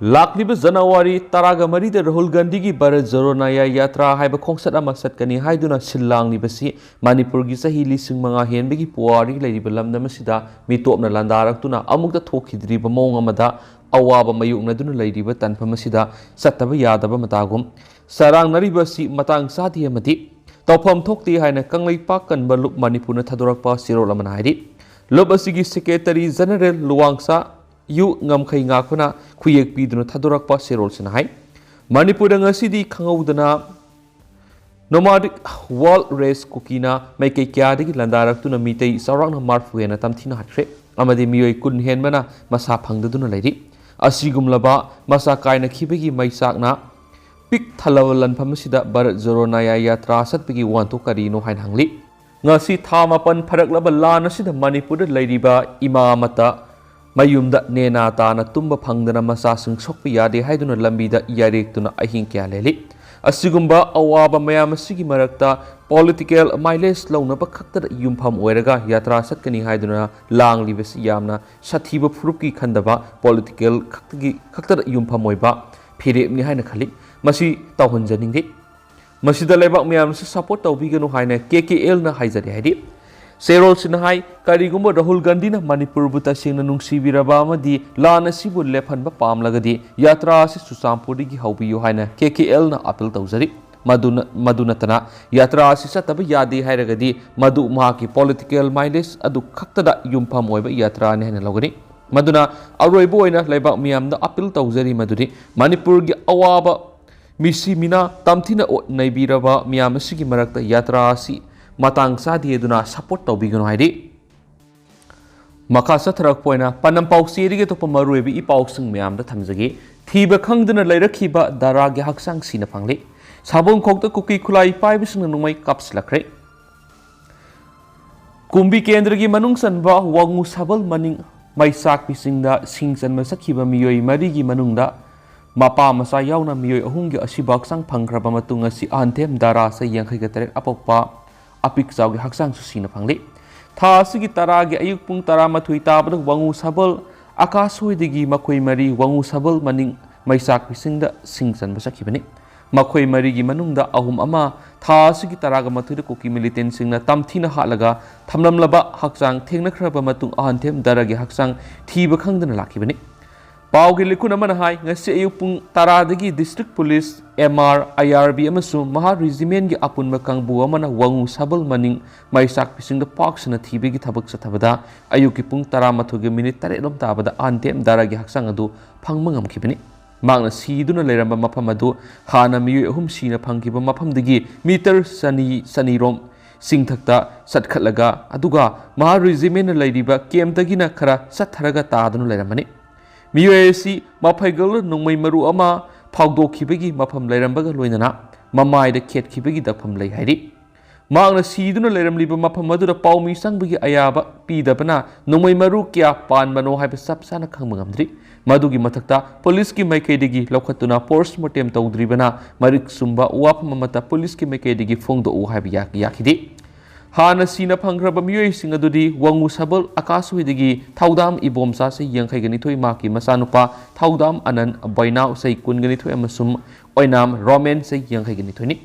ꯂꯥꯛꯂꯤꯕ ꯖꯅꯋꯥꯔꯤ ꯇꯔꯥꯒ ꯃꯔꯤꯗ ꯔꯥꯍꯨꯜ ꯒꯥꯟꯙꯤꯒꯤ ꯚꯥꯔꯠ ꯖꯣꯔꯣ ꯅꯌꯥ ꯌꯥꯇ꯭ꯔꯥ ꯍꯥꯏꯕ ꯈꯣꯡꯆꯠ ꯑꯃ ꯆꯠꯀꯅꯤ ꯍꯥꯏꯗꯨꯅ ꯁꯤꯜ ꯂꯥꯡꯂꯤꯕꯁꯤ ꯃꯅꯤꯄꯨꯔꯒꯤ ꯆꯍꯤ ꯂꯤꯁꯤꯡ ꯃꯉꯥ ꯍꯦꯟꯕꯒꯤ ꯄꯨꯋꯥꯔꯤ ꯂꯩꯔꯤꯕ ꯂꯝꯗꯝ ꯑꯁꯤꯗ ꯃꯤꯇꯣꯞꯅ ꯂꯥꯟꯗꯥꯔꯛꯇꯨꯅ ꯑꯃꯨꯛꯇ ꯊꯣꯛꯈꯤꯗ꯭ꯔꯤꯕ ꯃꯑꯣꯡ ꯑꯃꯗ ꯑꯋꯥꯕ ꯃꯥꯌꯣꯛꯅꯗꯨꯅ ꯂꯩꯔꯤꯕ ꯇꯥꯟꯐꯝ ꯑꯁꯤꯗ ꯆꯠꯇꯕ ꯌꯥꯗꯕ ꯃꯇꯥꯒꯨꯝ ꯆꯔꯥꯡꯅꯔꯤꯕ ꯑꯁꯤ ꯃꯇꯥꯡ ꯆꯥꯗꯦ ꯑꯃꯗꯤ ꯇꯧꯐꯝ ꯊꯣꯛꯇꯦ ꯍꯥꯏꯅ ꯀꯪꯂꯩꯄꯥꯛ ꯀꯟꯕ ꯂꯨꯞ ꯃꯅꯤꯄꯨꯔꯅ ꯊꯥꯗꯣꯔꯛꯄ ꯆꯦꯔꯣꯜ ꯑꯃꯅ ꯍꯥꯏꯔꯤ꯫ ꯂꯨꯞ ꯑꯁꯤꯒꯤ ꯁꯦꯀ꯭ꯔꯦꯇꯔꯤ ꯖꯦꯅꯔꯦꯜ ꯂꯨꯋꯥꯡꯁꯥ ꯌꯨ ꯉꯝꯈꯩ ꯉꯥꯛꯄꯅ ꯈꯨꯌꯦꯛ ꯄꯤꯗꯨꯅ ꯊꯥꯗꯣꯔꯛꯄ ꯆꯦꯔꯣꯜꯁꯤꯅ ꯍꯥꯏ, ꯃꯅꯤꯄꯨꯔꯗ ꯉꯁꯤꯗꯤ ꯈꯪꯍꯧꯗꯅ ꯅꯣꯃꯥꯗꯤꯛ ꯋꯥꯏꯜꯗ ꯔꯦꯁ ꯀꯨꯀꯤꯅ ꯃꯥꯏꯀꯩ ꯀꯌꯥꯗꯒꯤ ꯂꯥꯟꯗꯥꯔꯛꯇꯨꯅ ꯃꯤꯇꯩ ꯆꯥꯎꯔꯥꯛꯅ ꯃꯔꯐꯨ ꯍꯦꯟꯅ ꯇꯝꯊꯤꯅ ꯍꯥꯠꯈ꯭ꯔꯦ ꯑꯃꯗꯤ ꯃꯤꯑꯣꯏ ꯀꯨꯟ ꯍꯦꯟꯕꯅ ꯃꯁꯥ ꯐꯪꯗꯗꯨꯅ ꯂꯩꯔꯤ꯫ ꯑꯁꯤꯒꯨꯝꯂꯕ ꯃꯁꯥ ꯀꯥꯏꯅꯈꯤꯕꯒꯤ ꯃꯩꯆꯥꯛꯅ ꯄꯤꯛ ꯊꯜꯂꯕ ꯂꯥꯟꯐꯝ ꯑꯁꯤꯗ ꯚꯥꯔꯠ ꯖꯣꯔꯣ ꯅꯌꯥ ꯌꯥꯇ꯭ꯔꯥ ꯆꯠꯄꯒꯤ ꯋꯥꯍꯟꯊꯣꯛ ꯀꯔꯤꯅꯣ ꯍꯥꯏꯅ ꯍꯪꯂꯤ꯫ ꯉꯁꯤ ꯊꯥ ꯃꯥꯄꯟ ꯐꯥꯔꯛꯂꯕ ꯂꯥꯟ ꯑꯁꯤꯗ ꯃꯅꯤꯄꯨꯔꯗ ꯂꯩꯔꯤꯕ ꯏꯃꯥ ꯑꯃꯠꯇ ꯃꯌꯨꯝꯗ ꯅꯦꯅꯥ ꯇꯥꯅ ꯇꯨꯝꯕ ꯐꯪꯗꯅ ꯃꯆꯥꯁꯤꯡ ꯁꯣꯛꯄ ꯌꯥꯗꯦ ꯍꯥꯏꯗꯨꯅ ꯂꯝꯕꯤꯗ ꯌꯥꯔꯦꯛꯇꯨꯅ ꯑꯍꯤꯡ ꯀꯌꯥ ꯂꯦꯜꯂꯤ꯫ ꯑꯁꯤꯒꯨꯝꯕ ꯑꯋꯥꯕ ꯃꯌꯥꯝ ꯑꯁꯤꯒꯤ ꯃꯔꯛꯇ ꯄꯣꯂꯤꯇꯤꯀꯦꯜ ꯃꯥꯏꯂꯦꯖ ꯂꯧꯅꯕ ꯈꯛꯇꯗ ꯌꯨꯝꯐꯝ ꯑꯣꯏꯔꯒ ꯌꯥꯇ꯭ꯔꯥ ꯆꯠꯀꯅꯤ ꯍꯥꯏꯗꯨꯅ ꯂꯥꯡꯂꯤꯕꯁꯤ ꯌꯥꯝꯅ ꯁꯥꯊꯤꯕ ꯐꯨꯔꯨꯞꯀꯤ ꯈꯟꯗꯕ ꯄꯣꯂꯤꯇꯤꯀꯦꯜ ꯈꯛꯇꯒꯤ ꯈꯛꯇꯗ ꯌꯨꯝꯐꯝ ꯑꯣꯏꯕ ꯐꯤꯔꯦꯞꯅꯤ ꯍꯥꯏꯅ ꯈꯜꯂꯤ꯫ ꯃꯁꯤ ꯇꯧꯍꯟꯖꯅꯤꯡꯗꯦ꯫ ꯃꯁꯤꯗ ꯂꯩꯕꯥꯛ ꯃꯌꯥꯝꯁꯨ ꯁꯄꯣꯔꯠ ꯇꯧꯕꯤꯒꯅꯨ ꯍꯥꯏꯅ ꯀꯦ ꯀꯦ ꯑꯦꯜꯅ ꯍꯥꯏꯖꯔꯤ꯫ ꯍꯥꯏꯗꯤ ꯆꯦꯔꯣꯜꯁꯤꯅ ꯍꯥꯏ, ꯀꯔꯤꯒꯨꯝꯕ ꯔꯥꯍꯨꯜ ꯒꯥꯟꯙꯤꯅ ꯃꯅꯤꯄꯨꯔꯕꯨ ꯇꯁꯦꯡꯅ ꯅꯨꯡꯁꯤꯕꯤꯔꯕ ꯑꯃꯗꯤ ꯂꯥꯟ ꯑꯁꯤꯕꯨ ꯂꯦꯞꯍꯟꯕ ꯄꯥꯝꯂꯒꯗꯤ ꯌꯥꯇ꯭ꯔꯥ ꯑꯁꯤ ꯆꯨꯔꯆꯥꯟꯄꯨꯔꯗꯒꯤ ꯍꯧꯕꯤꯌꯨ ꯍꯥꯏꯅ ꯀꯦ ꯀꯦ ꯑꯦꯜꯅ ꯑꯄꯤꯜ ꯇꯧꯖꯔꯤ꯫ ꯃꯗꯨꯅ ꯃꯗꯨ ꯅꯠꯇꯅ ꯌꯥꯇ꯭ꯔꯥ ꯑꯁꯤ ꯆꯠꯇꯕ ꯌꯥꯗꯦ ꯍꯥꯏꯔꯒꯗꯤ ꯃꯗꯨ ꯃꯍꯥꯛꯀꯤ ꯄꯣꯂꯤꯇꯤꯀꯦꯜ ꯃꯥꯏꯂꯦꯖ ꯑꯗꯨ ꯈꯛꯇꯗ ꯌꯨꯝꯐꯝ ꯑꯣꯏꯕ ꯌꯥꯇ꯭ꯔꯥꯅꯤ ꯍꯥꯏꯅ ꯂꯧꯒꯅꯤ꯫ ꯃꯗꯨꯅ ꯑꯔꯣꯏꯕ ꯑꯣꯏꯅ ꯂꯩꯕꯥꯛ ꯃꯤꯌꯥꯝꯗ ꯑꯄꯤꯜ ꯇꯧꯖꯔꯤ ꯃꯗꯨꯗꯤ ꯃꯅꯤꯄꯨꯔꯒꯤ ꯑꯋꯥꯕ ꯃꯤꯁꯤ ꯃꯤꯅꯥ ꯇꯝꯊꯤꯅ ꯑꯣꯠ ꯅꯩꯕꯤꯔꯕ ꯃꯤꯌꯥꯝ ꯑꯁꯤꯒꯤ ꯃꯔꯛꯇ ꯌꯥꯇ꯭ꯔꯥ ꯑꯁꯤ ꯃꯇꯥꯡ ꯆꯥꯗꯦ ꯑꯗꯨꯅ ꯁꯄꯣꯔꯠ ꯇꯧꯕꯤꯒꯅꯨ ꯍꯥꯏꯔꯤ꯫ ꯃꯈꯥ ꯆꯠꯊꯔꯛꯄ ꯑꯣꯏꯅ ꯄꯥꯟꯗꯝ ꯄꯥꯎꯆꯦꯗꯒꯤ ꯑꯇꯣꯞꯄ ꯃꯔꯨꯑꯣꯏꯕ ꯏ ꯄꯥꯎꯁꯤꯡ ꯃꯌꯥꯝꯗ ꯊꯝꯖꯒꯦ꯫ ꯊꯤꯕ ꯈꯪꯗꯅ ꯂꯩꯔꯛꯈꯤꯕ ꯗꯥꯔꯥꯒꯤ ꯍꯛꯆꯥꯡ ꯁꯤꯅ ꯐꯪꯂꯦ꯫ ꯁꯥꯕꯣꯡꯈꯣꯛꯇ ꯀꯨꯀꯤ ꯈꯨꯠꯂꯥꯏ ꯄꯥꯏꯕꯁꯤꯡꯅ ꯅꯣꯡꯃꯩ ꯀꯥꯞꯁꯤꯜꯂꯛꯈ꯭ꯔꯦ꯫ ꯀꯨꯝꯕꯤ ꯀꯦꯟꯗ꯭ꯔꯒꯤ ꯃꯅꯨꯡ ꯆꯟꯕ ꯋꯥꯉꯨ ꯁꯥꯕꯜ ꯃꯅꯤꯡ ꯃꯩꯆꯥꯛꯄꯤꯁꯤꯡꯗ ꯁꯤꯡ ꯆꯟꯕ ꯆꯠꯈꯤꯕ ꯃꯤꯑꯣꯏ ꯃꯔꯤꯒꯤ ꯃꯅꯨꯡꯗ ꯃꯄꯥ ꯃꯆꯥ ꯌꯥꯎꯅ ꯃꯤꯑꯣꯏ ꯑꯍꯨꯝꯒꯤ ꯑꯁꯤꯕ ꯍꯛꯆꯥꯡ ꯐꯪꯈ꯭ꯔꯕ ꯃꯇꯨꯡ ꯑꯁꯤ ꯑꯍꯟꯊꯦꯝ ꯗꯥꯔꯥ ꯆꯍꯤ ꯌꯥꯡꯈꯩꯒ ꯇꯔꯦꯠ ꯑꯄꯣꯛꯄ ꯑꯄꯤꯛ ꯆꯥꯎꯒꯤ ꯍꯛꯆꯥꯡꯁꯨ ꯁꯤꯅ ꯐꯪꯂꯤ꯫ ꯊꯥ ꯑꯁꯤꯒꯤ ꯇꯔꯥꯒꯤ ꯑꯌꯨꯛ ꯄꯨꯡ ꯇꯔꯥꯃꯥꯊꯣꯏ ꯇꯥꯕꯗ ꯋꯥꯉꯨ ꯁꯥꯕꯜ ꯑꯀꯥꯁ ꯍꯣꯏꯗꯒꯤ ꯃꯈꯣꯏ ꯃꯔꯤ ꯋꯥꯉꯨ ꯁꯕꯜ ꯃꯅꯤꯡ ꯃꯩꯆꯥꯛꯄꯤꯁꯤꯡꯗ ꯁꯤꯡ ꯆꯟꯕ ꯆꯠꯈꯤꯕꯅꯤ꯫ ꯃꯈꯣꯏ ꯃꯔꯤꯒꯤ ꯃꯅꯨꯡꯗ ꯑꯍꯨꯝ ꯑꯃ ꯊꯥ ꯑꯁꯤꯒꯤ ꯇꯔꯥꯒ ꯃꯥꯊꯣꯏꯗ ꯀꯨꯀꯤ ꯃꯤꯂꯤꯇꯦꯟꯁꯤꯡꯅ ꯇꯝꯊꯤꯅ ꯍꯥꯠꯂꯒ ꯊꯝꯂꯝꯂꯕ ꯍꯛꯆꯥꯡ ꯊꯦꯡꯅꯈ꯭ꯔꯕ ꯃꯇꯨꯡ ꯑꯍꯟꯊꯦꯝ ꯗꯔꯒꯤ ꯍꯛꯆꯥꯡ ꯊꯤꯕ ꯈꯪꯗꯅ ꯂꯥꯛꯈꯤꯕꯅꯤ꯫ ꯄꯥꯎꯒꯤ ꯂꯤꯈꯨꯟ ꯑꯃꯅ ꯍꯥꯏ, ꯉꯁꯤ ꯑꯌꯨꯛ ꯄꯨꯡ ꯇꯔꯥꯗꯒꯤ ꯗꯤꯁꯇ꯭ꯔꯤꯛ ꯄꯨꯂꯤꯁ, ꯑꯦꯝ ꯑꯥꯔ, ꯑꯥꯏ ꯑꯥꯔ ꯕꯤ ꯑꯃꯁꯨꯡ ꯃꯍꯥ ꯔꯤꯖꯤꯃꯦꯟꯒꯤ ꯑꯄꯨꯟꯕ ꯀꯥꯡꯕꯨ ꯑꯃꯅ ꯋꯥꯉꯨ ꯁꯕꯜ ꯃꯅꯤꯡ ꯃꯩꯆꯥꯛꯄꯤꯁꯤꯡꯗ ꯄꯥꯛ ꯁꯟꯅ ꯊꯤꯕꯒꯤ ꯊꯕꯛ ꯆꯠꯊꯕꯗ ꯑꯌꯨꯛꯀꯤ ꯄꯨꯡ ꯇꯔꯥꯃꯥꯊꯣꯏꯒꯤ ꯃꯤꯅꯤꯠ ꯇꯔꯦꯠꯂꯣꯝ ꯇꯥꯕꯗ ꯑꯍꯟꯊꯦꯝ ꯗꯔꯒꯤ ꯍꯛꯆꯥꯡ ꯑꯗꯨ ꯐꯪꯕ ꯉꯝꯈꯤꯕꯅꯤ꯫ ꯃꯍꯥꯛꯅ ꯁꯤꯗꯨꯅ ꯂꯩꯔꯝꯕ ꯃꯐꯝ ꯑꯗꯨ ꯍꯥꯟꯅ ꯃꯤꯑꯣꯏ ꯑꯍꯨꯝ ꯁꯤꯅ ꯐꯪꯈꯤꯕ ꯃꯐꯝꯗꯒꯤ ꯃꯤꯇꯔ ꯆꯅꯤ, ꯆꯅꯤꯔꯣꯝ ꯆꯤꯡꯊꯛꯇ ꯆꯠꯈꯠꯂꯒ, ꯑꯗꯨꯒ ꯃꯍꯥ ꯔꯤꯖꯤꯃꯦꯟꯅ ꯂꯩꯔꯤꯕ ꯀꯦꯝꯞꯇꯒꯤꯅ ꯈꯔ ꯆꯠꯊꯔꯒ ꯇꯥꯗꯨꯅ ꯂꯩꯔꯝꯕꯅꯤ꯫ ꯃꯤꯑꯣꯏ ꯑꯁꯤ ꯃꯐꯩꯒꯜꯗ ꯅꯣꯡꯃꯩ ꯃꯔꯨ ꯑꯃ ꯐꯥꯎꯗꯣꯛꯈꯤꯕꯒꯤ ꯃꯐꯝ ꯂꯩꯔꯝꯕꯒ ꯂꯣꯏꯅꯅ ꯃꯃꯥꯏꯗ ꯈꯦꯠꯈꯤꯕꯒꯤ ꯗꯛꯐꯝ ꯂꯩ ꯍꯥꯏꯔꯤ꯫ ꯃꯍꯥꯛꯅ ꯁꯤꯗꯨꯅ ꯂꯩꯔꯝꯂꯤꯕ ꯃꯐꯝ ꯑꯗꯨꯗ ꯄꯥꯎꯃꯤ ꯆꯪꯕꯒꯤ ꯑꯌꯥꯕ ꯄꯤꯗꯕꯅ ꯅꯣꯡꯃꯩ ꯃꯔꯨ ꯀꯌꯥ ꯄꯥꯟꯕꯅꯣ ꯍꯥꯏꯕ ꯆꯞ ꯆꯥꯅ ꯈꯪꯕ ꯉꯝꯗ꯭ꯔꯤ꯫ ꯃꯗꯨꯒꯤ ꯃꯊꯛꯇ ꯄꯨꯂꯤꯁꯀꯤ ꯃꯥꯏꯀꯩꯗꯒꯤ ꯂꯧꯈꯠꯇꯨꯅ ꯄꯣꯁꯠꯃꯣꯔꯇꯦꯝ ꯇꯧꯗ꯭ꯔꯤꯕꯅ ꯃꯔꯤꯛ ꯆꯨꯝꯕ ꯋꯥꯐꯝ ꯑꯃꯠꯇ ꯄꯨꯂꯤꯁꯀꯤ ꯃꯥꯏꯀꯩꯗꯒꯤ ꯐꯣꯡꯗꯣꯛꯎ ꯍꯥꯏꯕ ꯌꯥ-, ꯌꯥꯈꯤꯗꯦ꯫ ꯍꯥꯟꯅ ꯁꯤꯅ ꯐꯪꯈ꯭ꯔꯕ ꯃꯤꯑꯣꯏꯁꯤꯡ ꯑꯗꯨꯗꯤ ꯋꯥꯉꯨ ꯁꯕꯜ ꯑꯀꯥꯁ ꯍꯣꯏꯗꯒꯤ ꯊꯧꯗꯥꯝ ꯏꯕꯣꯝꯆꯥ ꯆꯍꯤ ꯌꯥꯡꯈꯩꯒ ꯅꯤꯊꯣꯏ, ꯃꯍꯥꯛꯀꯤ ꯃꯆꯥꯅꯨꯄꯥ ꯊꯧꯗꯥꯝ ꯑꯅꯟ ꯕꯩꯅꯥꯎ ꯆꯍꯤ ꯀꯨꯟꯒ ꯅꯤꯊꯣꯏ ꯑꯃꯁꯨꯡ ꯑꯣꯏꯅꯥꯝ ꯔꯣꯃꯦꯟ ꯆꯍꯤ ꯌꯥꯡꯈꯩꯒ ꯅꯤꯊꯣꯏꯅꯤ꯫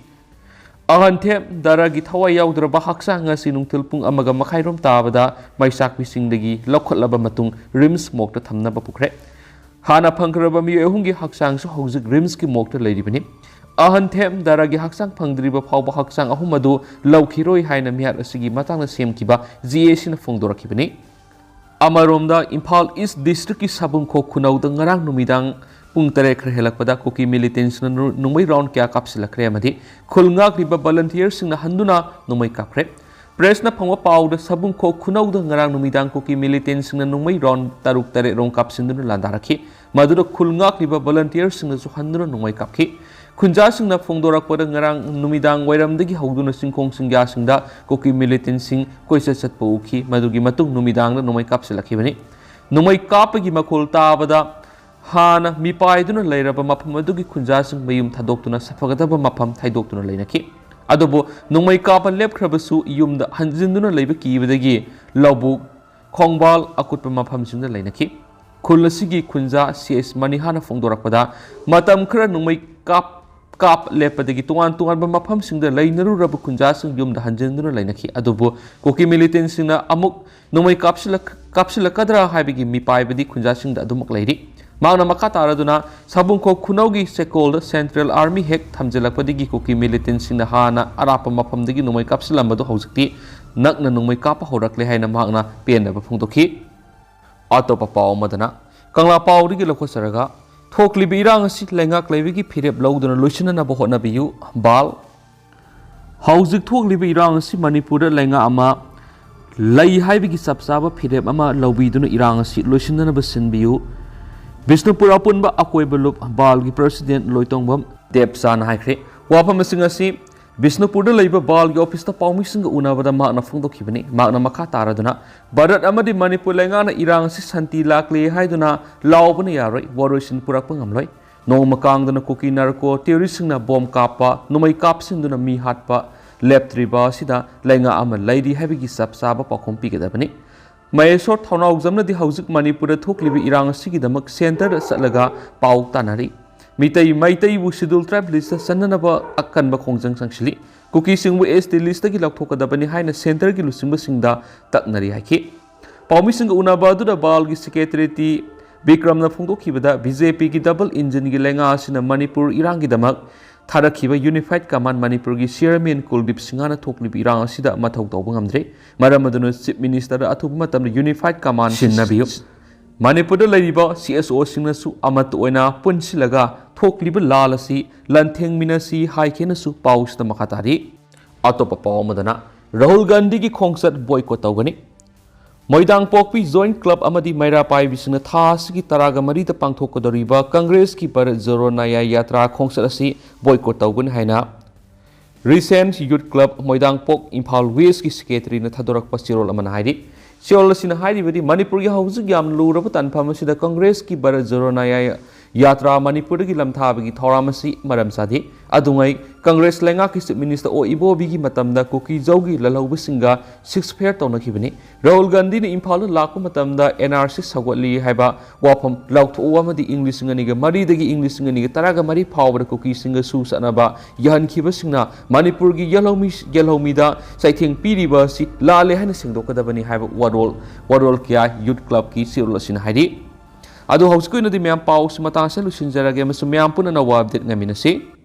ꯑꯍꯟꯊꯦꯝ ꯗꯔꯒꯤ ꯊꯋꯥꯏ ꯌꯥꯎꯗ꯭ꯔꯕ ꯍꯛꯆꯥꯡ ꯑꯁꯤ ꯅꯨꯡꯊꯤꯜ ꯄꯨꯡ ꯑꯃꯒ ꯃꯈꯥꯏꯔꯣꯝ ꯇꯥꯕꯗ ꯃꯩꯆꯥꯛꯄꯤꯁꯤꯡꯗꯒꯤ ꯂꯧꯈꯠꯂꯕ ꯃꯇꯨꯡ ꯔꯤꯝꯁ ꯃꯣꯔꯒꯇ ꯊꯝꯅꯕ ꯄꯨꯈ꯭ꯔꯦ꯫ ꯍꯥꯟꯅ ꯐꯪꯈ꯭ꯔꯕ ꯃꯤꯑꯣꯏ ꯑꯍꯨꯝꯒꯤ ꯍꯛꯆꯥꯡꯁꯨ ꯍꯧꯖꯤꯛ ꯔꯤꯝꯁꯀꯤ ꯃꯣꯔꯒꯇ ꯂꯩꯔꯤꯕꯅꯤ꯫ ꯑꯍꯟꯊꯦꯝ ꯗꯔꯒꯤ ꯍꯛꯆꯥꯡ ꯐꯪꯗ꯭ꯔꯤꯕ ꯐꯥꯎꯕ ꯍꯛꯆꯥꯡ ꯑꯍꯨꯝ ꯑꯗꯨ ꯂꯧꯈꯤꯔꯣꯏ ꯍꯥꯏꯅ ꯃꯤꯍꯥꯠ ꯑꯁꯤꯒꯤ ꯃꯇꯥꯡꯗ ꯁꯦꯝꯈꯤꯕ ꯖꯤ ꯑꯦ ꯁꯤꯅ ꯐꯣꯡꯗꯣꯔꯛꯈꯤꯕꯅꯤ꯫ ꯑꯃꯔꯣꯝꯗ, ꯏꯝꯐꯥꯜ ꯏꯁ ꯗꯤꯁꯇ꯭ꯔꯤꯛꯀꯤ ꯁꯥꯕꯨꯡꯈꯣꯛ ꯈꯨꯅꯧꯗ ꯉꯔꯥꯡ ꯅꯨꯃꯤꯗꯥꯡ ꯄꯨꯡ ꯇꯔꯦꯠ ꯈꯔ ꯍꯦꯜꯂꯛꯄꯗ ꯀꯨꯀꯤ ꯃꯤꯂꯤꯇꯦꯟꯁꯤꯡꯅ ꯅꯨ-, ꯅꯣꯡꯃꯩ ꯔꯥꯎꯟ ꯀꯌꯥ ꯀꯥꯞꯁꯤꯜꯂꯛꯈ꯭ꯔꯦ ꯑꯃꯗꯤ ꯈꯨꯜ ꯉꯥꯛꯂꯤꯕ ꯚꯣꯂꯟꯇꯤꯌꯔꯁꯤꯡꯅ ꯍꯟꯗꯨꯅ ꯅꯣꯡꯃꯩ ꯀꯥꯞꯈ꯭ꯔꯦ꯫ ꯄ꯭ꯔꯦꯁꯅ ꯐꯪꯕ ꯄꯥꯎꯗ, ꯁꯥꯕꯨꯡꯈꯣꯛ ꯈꯨꯅꯧꯗ ꯉꯔꯥꯡ ꯅꯨꯃꯤꯗꯥꯡ ꯀꯨꯀꯤ ꯃꯤꯂꯤꯇꯦꯟꯁꯤꯡꯅ ꯅꯣꯡꯃꯩ ꯔꯥꯎꯟ ꯇꯔꯨꯛ ꯇꯔꯦꯠ ꯔꯣꯝ ꯀꯥꯞꯁꯤꯟꯗꯨꯅ ꯂꯥꯟꯗꯥꯔꯛꯈꯤ꯫ ꯃꯗꯨꯗ ꯈꯨꯜ ꯉꯥꯛꯂꯤꯕ ꯚꯣꯂꯟꯇꯤꯌꯔꯁꯤꯡꯅꯁꯨ ꯍꯟꯗꯨꯅ ꯅꯣꯡꯃꯩ ꯀꯥꯞꯈꯤ꯫ ꯈꯨꯟꯖꯥꯁꯤꯡꯅ ꯐꯣꯡꯗꯣꯔꯛꯄꯗ, ꯉꯔꯥꯡ ꯅꯨꯃꯤꯗꯥꯡ ꯋꯥꯏꯔꯝꯗꯒꯤ ꯍꯧꯗꯨꯅ ꯆꯤꯡꯈꯣꯡ ꯆꯤꯡꯌꯥꯁꯤꯡꯗ ꯀꯨꯀꯤ ꯃꯤꯂꯤꯇꯦꯟꯁꯤꯡ ꯀꯣꯏꯆꯠ ꯆꯠꯄ ꯎꯈꯤ꯫ ꯃꯗꯨꯒꯤ ꯃꯇꯨꯡ ꯅꯨꯃꯤꯗꯥꯡꯗ ꯅꯣꯡꯃꯩ ꯀꯥꯞꯁꯤꯜꯂꯛꯈꯤꯕꯅꯤ꯫ ꯅꯣꯡꯃꯩ ꯀꯥꯞꯄꯒꯤ ꯃꯈꯣꯜ ꯇꯥꯕꯗ ꯍꯥꯟꯅ ꯃꯤꯄꯥꯏꯗꯨꯅ ꯂꯩꯔꯕ ꯃꯐꯝ ꯑꯗꯨꯒꯤ ꯈꯨꯟꯖꯥꯁꯤꯡ ꯃꯌꯨꯝ ꯊꯥꯗꯣꯛꯇꯨꯅ ꯁꯥꯐꯒꯗꯕ ꯃꯐꯝ ꯊꯩꯗꯣꯛꯇꯨꯅ ꯂꯩꯅꯈꯤ꯫ ꯑꯗꯨꯕꯨ ꯅꯣꯡꯃꯩ ꯀꯥꯞꯄ ꯂꯦꯞꯈ꯭ꯔꯕꯁꯨ ꯌꯨꯝꯗ ꯍꯟꯖꯤꯟꯗꯨꯅ ꯂꯩꯕ ꯀꯤꯕꯗꯒꯤ ꯂꯧꯕꯨꯛ, ꯈꯣꯡꯕꯥꯜ ꯑꯀꯨꯠꯄ ꯃꯐꯝꯁꯤꯡꯗ ꯂꯩꯅꯈꯤ꯫ ꯈꯨꯜ ꯑꯁꯤꯒꯤ ꯈꯨꯟꯖꯥ ꯁꯤ ꯑꯦꯁ ꯃꯅꯤꯍꯥꯅ ꯐꯣꯡꯗꯣꯔꯛꯄꯗ, ꯃꯇꯝ ꯈꯔ ꯅꯣꯡꯃꯩ ꯀꯥꯞ ꯀꯥꯞ ꯂꯦꯞꯄꯗꯒꯤ ꯇꯣꯉꯥꯟ ꯇꯣꯉꯥꯟꯕ ꯃꯐꯝꯁꯤꯡꯗ ꯂꯩꯅꯔꯨꯔꯕ ꯈꯨꯟꯖꯥꯁꯤꯡ ꯌꯨꯝꯗ ꯍꯟꯖꯤꯟꯗꯨꯅ ꯂꯩꯅꯈꯤ꯫ ꯑꯗꯨꯕꯨ ꯀꯨꯀꯤ ꯃꯤꯂꯤꯇꯦꯟꯁꯤꯡꯅ ꯑꯃꯨꯛ ꯅꯣꯡꯃꯩ ꯀꯥꯞꯁꯤꯜꯂꯛ-, ꯀꯥꯞꯁꯤꯜꯂꯛꯀꯗ꯭ꯔꯥ ꯍꯥꯏꯕꯒꯤ ꯃꯤꯄꯥꯏꯕꯗꯤ ꯈꯨꯟꯖꯥꯁꯤꯡꯗ ꯑꯗꯨꯃꯛ ꯂꯩꯔꯤ꯫ ꯃꯍꯥꯛꯅ ꯃꯈꯥ ꯇꯥꯔꯗꯨꯅ, ꯁꯥꯕꯨꯡꯈꯣꯛ ꯈꯨꯅꯧꯒꯤ ꯆꯦꯀꯣꯜꯗ ꯁꯦꯟꯇ꯭ꯔꯦꯜ ꯑꯥꯔꯃꯤ ꯍꯦꯛ ꯊꯝꯖꯤꯜꯂꯛꯄꯗꯒꯤ ꯀꯨꯀꯤ ꯃꯤꯂꯤꯇꯦꯟꯁꯤꯡꯅ ꯍꯥꯟꯅ ꯑꯔꯥꯞꯄ ꯃꯐꯝꯗꯒꯤ ꯅꯣꯡꯃꯩ ꯀꯥꯞꯁꯤꯜꯂꯝꯕꯗꯨ ꯍꯧꯖꯤꯛꯇꯤ ꯅꯛꯅ ꯅꯣꯡꯃꯩ ꯀꯥꯞꯄ ꯍꯧꯔꯛꯂꯦ ꯍꯥꯏꯅ ꯃꯍꯥꯛꯅ ꯄꯦꯟꯗꯕ ꯐꯣꯡꯗꯣꯛꯈꯤ꯫ ꯑꯇꯣꯞꯄ ꯄꯥꯎ ꯑꯃꯗꯅ, ꯀꯪꯂꯥ ꯄꯥꯎꯗꯒꯤ ꯂꯧꯈꯠꯆꯔꯒ, ꯊꯣꯛꯂꯤꯕ ꯏꯔꯥꯡ ꯑꯁꯤ ꯂꯩꯉꯥꯛ ꯂꯩꯕꯒꯤ ꯐꯤꯔꯦꯞ ꯂꯧꯗꯨꯅ ꯂꯣꯏꯁꯤꯟꯅꯅꯕ ꯍꯣꯠꯅꯕꯤꯌꯨ, ꯕꯥꯜ꯫ ꯍꯧꯖꯤꯛ ꯊꯣꯛꯂꯤꯕ ꯏꯔꯥꯡ ꯑꯁꯤ ꯃꯅꯤꯄꯨꯔꯗ ꯂꯩꯉꯥꯛ ꯑꯃ ꯂꯩ ꯍꯥꯏꯕꯒꯤ ꯆꯞ ꯆꯥꯕ ꯐꯤꯔꯦꯞ ꯑꯃ ꯂꯧꯕꯤꯗꯨꯅ ꯏꯔꯥꯡ ꯑꯁꯤ ꯂꯣꯏꯁꯤꯟꯅꯅꯕ ꯁꯤꯟꯕꯤꯌꯨ꯫ ꯕꯤꯁꯅꯨꯄꯨꯔ ꯑꯄꯨꯟꯕ ꯑꯀꯣꯏꯕ ꯂꯨꯞ, ꯕꯥꯜꯒꯤ ꯄ꯭ꯔꯁꯤꯗꯦꯟꯠ ꯂꯣꯏꯇꯣꯡꯕꯝ ꯗꯦꯕꯆꯥꯅ ꯍꯥꯏꯈ꯭ꯔꯦ꯫ ꯋꯥꯐꯝꯁꯤꯡ ꯑꯁꯤ ꯕꯤꯁꯅꯨꯄꯨꯔꯗ ꯂꯩꯕ ꯕꯥꯜꯒꯤ ꯑꯣꯐꯤꯁꯇ ꯄꯥꯎꯃꯤꯁꯤꯡꯒ ꯎꯅꯕꯗ ꯃꯍꯥꯛꯅ ꯐꯣꯡꯗꯣꯛꯈꯤꯕꯅꯤ꯫ ꯃꯍꯥꯛꯅ ꯃꯈꯥ ꯇꯥꯔꯗꯨꯅ, ꯚꯥꯔꯠ ꯑꯃꯗꯤ ꯃꯅꯤꯄꯨꯔ ꯂꯩꯉꯥꯛꯅ ꯏꯔꯥꯡ ꯑꯁꯤ ꯁꯥꯟꯇꯤ ꯂꯥꯛꯂꯦ ꯍꯥꯏꯗꯨꯅ ꯂꯥꯎꯕꯅ ꯌꯥꯔꯣꯏ, ꯋꯥꯔꯣꯏꯁꯤꯟ ꯄꯨꯔꯛꯄ ꯉꯝꯂꯣꯏ꯫ ꯅꯣꯡꯃ ꯀꯥꯡꯗꯅ ꯀꯨꯀꯤ ꯅꯥꯔꯀꯣ ꯇꯦꯔꯣꯔꯤꯁ꯭ꯠꯁꯤꯡꯅ ꯕꯣꯝ ꯀꯥꯞꯄ, ꯅꯣꯡꯃꯩ ꯀꯥꯞꯁꯤꯟꯗꯨꯅ ꯃꯤ ꯍꯥꯠꯄ ꯂꯦꯞꯇ꯭ꯔꯤꯕ ꯑꯁꯤꯗ ꯂꯩꯉꯥꯛ ꯑꯃ ꯂꯩꯔꯤ ꯍꯥꯏꯕꯒꯤ ꯆꯞ ꯆꯥꯕ ꯄꯥꯎꯈꯨꯝ ꯄꯤꯒꯗꯕꯅꯤ꯫ ꯃꯍꯦꯁꯣꯔ ꯊꯧꯅꯥꯎꯖꯝꯅꯗꯤ ꯍꯧꯖꯤꯛ ꯃꯅꯤꯄꯨꯔꯗ ꯊꯣꯛꯂꯤꯕ ꯏꯔꯥꯡ ꯑꯁꯤꯒꯤꯗꯃꯛ ꯁꯦꯟꯇꯔꯗ ꯆꯠꯂꯒ ꯄꯥꯎ ꯇꯥꯟꯅꯔꯤ꯫ ꯃꯤꯇꯩ, ꯃꯩꯇꯩꯕꯨ ꯁꯦꯗ꯭ꯌꯨꯜ ꯇ꯭ꯔꯥꯏꯕ ꯂꯤꯁ꯭ꯠꯇ ꯆꯟꯅꯅꯕ ꯑꯀꯟꯕ ꯈꯣꯡꯖꯪ ꯆꯪꯁꯤꯜꯂꯤ꯫ ꯀꯨꯀꯤꯁꯤꯡꯕꯨ ꯑꯦꯁ ꯇꯤ ꯂꯤꯁ꯭ꯠꯇꯒꯤ ꯂꯧꯊꯣꯛꯀꯗꯕꯅꯤ ꯍꯥꯏꯅ ꯁꯦꯟꯇꯔꯒꯤ ꯂꯨꯆꯤꯡꯕꯁꯤꯡꯗ ꯇꯛꯅꯔꯤ ꯍꯥꯏꯈꯤ꯫ ꯄꯥꯎꯃꯤꯁꯤꯡꯒ ꯎꯅꯕ ꯑꯗꯨꯗ ꯕꯥꯜꯒꯤ ꯁꯦꯀ꯭ꯔꯦꯇꯔꯤ ꯇꯤ ꯕꯤꯀ꯭ꯔꯝꯅ ꯐꯣꯡꯗꯣꯛꯈꯤꯕꯗ, ꯕꯤ ꯖꯦ ꯄꯤꯒꯤ ꯗꯕꯜ ꯏꯟꯖꯤꯟꯒꯤ ꯂꯩꯉꯥꯛ ꯑꯁꯤꯅ ꯃꯅꯤꯄꯨꯔ ꯏꯔꯥꯡꯒꯤꯗꯃꯛ ꯊꯥꯔꯛꯈꯤꯕ ꯌꯨꯅꯤꯐꯥꯏꯗ ꯀꯃꯥꯟꯗ ꯃꯅꯤꯄꯨꯔꯒꯤ ꯆꯤꯌꯔꯃꯦꯟ ꯀꯨꯜꯗꯤꯞ ꯁꯤꯡꯍꯅ ꯊꯣꯛꯂꯤꯕ ꯏꯔꯥꯡ ꯑꯁꯤꯗ ꯃꯊꯧ ꯇꯧꯕ ꯉꯝꯗ꯭ꯔꯦ꯫ ꯃꯔꯝ ꯑꯗꯨꯅ ꯆꯤꯐ ꯃꯤꯅꯤꯁꯇꯔꯗ ꯑꯊꯨꯕ ꯃꯇꯝꯗ ꯌꯨꯅꯤꯐꯥꯏꯗ ꯀꯃꯥꯟꯗ ꯁꯤꯟꯅꯕꯤꯌꯨ꯫ ꯃꯅꯤꯄꯨꯔꯗ ꯂꯩꯔꯤꯕ ꯁꯤ ꯑꯦꯁ ꯑꯣꯁꯤꯡꯅꯁꯨ ꯑꯃꯠꯇ ꯑꯣꯏꯅ ꯄꯨꯟꯁꯤꯜꯂꯒ ꯊꯣꯛꯂꯤꯕ ꯂꯥꯜ ꯑꯁꯤ ꯂꯥꯟꯊꯦꯡꯃꯤꯟꯅꯁꯤ ꯍꯥꯏꯈꯤꯅꯁꯨ ꯄꯥꯎꯁꯤꯗ ꯃꯈꯥ ꯇꯥꯔꯤ꯫ ꯑꯇꯣꯞꯄ ꯄꯥꯎ ꯑꯃꯗꯅ, ꯔꯥꯍꯨꯜ ꯒꯥꯟꯙꯤꯒꯤ ꯈꯣꯡꯆꯠ ꯕꯣꯏꯀꯣꯠ ꯇꯧꯒꯅꯤ꯫ ꯃꯣꯏꯗꯥꯡꯄꯣꯛꯄꯤ ꯖꯣꯏꯟꯠ ꯀ꯭ꯂꯕ ꯑꯃꯗꯤ ꯃꯩꯔꯥ ꯄꯥꯏꯕꯤꯁꯤꯡꯅ ꯊꯥ ꯑꯁꯤꯒꯤ ꯇꯔꯥꯒ ꯃꯔꯤꯗ ꯄꯥꯡꯊꯣꯛꯀꯗꯧꯔꯤꯕ ꯀꯪꯒ꯭ꯔꯦꯁꯀꯤ ꯚꯥꯔꯠ ꯖꯣꯔꯣ ꯅ꯭ꯌꯥꯌ ꯌꯥꯇ꯭ꯔꯥ ꯈꯣꯡꯆꯠ ꯑꯁꯤ ꯕꯣꯏꯀꯣꯠ ꯇꯧꯒꯅꯤ ꯍꯥꯏꯅ ꯔꯤꯁꯦꯟꯠ ꯌꯨꯊ ꯀ꯭ꯂꯕ ꯃꯣꯏꯗꯥꯡꯄꯣꯛ ꯏꯝꯐꯥꯜ ꯋꯦꯁ꯭ꯠꯀꯤ ꯁꯦꯀ꯭ꯔꯦꯇꯔꯤꯅ ꯊꯥꯗꯣꯔꯛꯄ ꯆꯦꯔꯣꯜ ꯑꯃꯅ ꯍꯥꯏꯔꯤ꯫ ꯆꯦꯔꯣꯜ ꯑꯁꯤꯅ ꯍꯥꯏꯔꯤꯕꯗꯤ, ꯃꯅꯤꯄꯨꯔꯒꯤ ꯍꯧꯖꯤꯛ ꯌꯥꯝꯅ ꯂꯨꯔꯕ ꯇꯥꯟꯐꯝ ꯑꯁꯤꯗ ꯀꯪꯒ꯭ꯔꯦꯁꯀꯤ ꯚꯥꯔꯠ ꯖꯣꯔꯣ ꯅ꯭ꯌꯥꯌ ꯌꯥꯇ꯭ꯔꯥ ꯃꯅꯤꯄꯨꯔꯗꯒꯤ ꯂꯝꯊꯥꯕꯒꯤ ꯊꯧꯔꯝ ꯑꯁꯤ ꯃꯔꯝ ꯆꯥꯗꯦ꯫ ꯑꯗꯨꯉꯩ ꯀꯪꯒ꯭ꯔꯦꯁ ꯂꯩꯉꯥꯛꯀꯤ ꯆꯤꯐ ꯃꯤꯅꯤꯁꯇꯔ ꯑꯣ ꯏꯕꯣꯕꯤꯒꯤ ꯃꯇꯝꯗ ꯀꯨꯀꯤ ꯖꯧꯒꯤ ꯂꯜꯍꯧꯕꯁꯤꯡꯒ ꯁꯤꯛꯁ ꯐꯦꯌꯔ ꯇꯧꯅꯈꯤꯕꯅꯤ꯫ ꯔꯥꯍꯨꯜ ꯒꯥꯟꯙꯤꯅ ꯏꯝꯐꯥꯜꯗ ꯂꯥꯛꯄ ꯃꯇꯝꯗ ꯑꯦꯟ ꯑꯥꯔ ꯁꯤ ꯁꯧꯒꯠꯂꯤ ꯍꯥꯏꯕ ꯋꯥꯐꯝ ꯂꯥꯎꯊꯣꯛꯎ ꯑꯃꯗꯤ ꯏꯪ ꯂꯤꯁꯤꯡ ꯑꯅꯤꯒ ꯃꯔꯤꯗꯒꯤ ꯏꯪ ꯂꯤꯁꯤꯡ ꯑꯅꯤꯒ ꯇꯔꯥꯒ ꯃꯔꯤ ꯐꯥꯎꯕꯗ ꯀꯨꯀꯤꯁꯤꯡꯒ ꯁꯨ ꯆꯠꯅꯕ ꯌꯥꯍꯟꯈꯤꯕꯁꯤꯡꯅ ꯃꯅꯤꯄꯨꯔꯒꯤ ꯌꯦꯜꯍꯧꯃꯤ, ꯌꯦꯜꯍꯧꯃꯤꯗ ꯆꯩꯊꯦꯡ ꯄꯤꯔꯤꯕ ꯑꯁꯤ ꯂꯥꯜꯂꯦ ꯍꯥꯏꯅ ꯁꯦꯡꯗꯣꯛꯀꯗꯕꯅꯤ ꯍꯥꯏꯕ ꯋꯥꯔꯣꯜ, ꯋꯥꯔꯣꯜ ꯀꯌꯥ ꯌꯨꯠ ꯀ꯭ꯂꯕꯀꯤ ꯆꯦꯔꯣꯜ ꯑꯁꯤꯅ ꯍꯥꯏꯔꯤ꯫ ꯑꯗꯣ ꯍꯧꯖꯤꯛꯀꯤ ꯑꯣꯏꯅꯗꯤ ꯃꯌꯥꯝ ꯄꯥꯎꯁꯤ ꯃꯇꯥꯡꯁꯤꯗ ꯂꯣꯏꯁꯤꯟꯖꯔꯒꯦ ꯑꯃꯁꯨꯡ ꯃꯌꯥꯝ ꯄꯨꯟꯅ ꯑꯅꯧꯕ ꯑꯞꯗꯦꯠ ꯉꯥꯏꯃꯤꯟꯅꯁꯤ꯫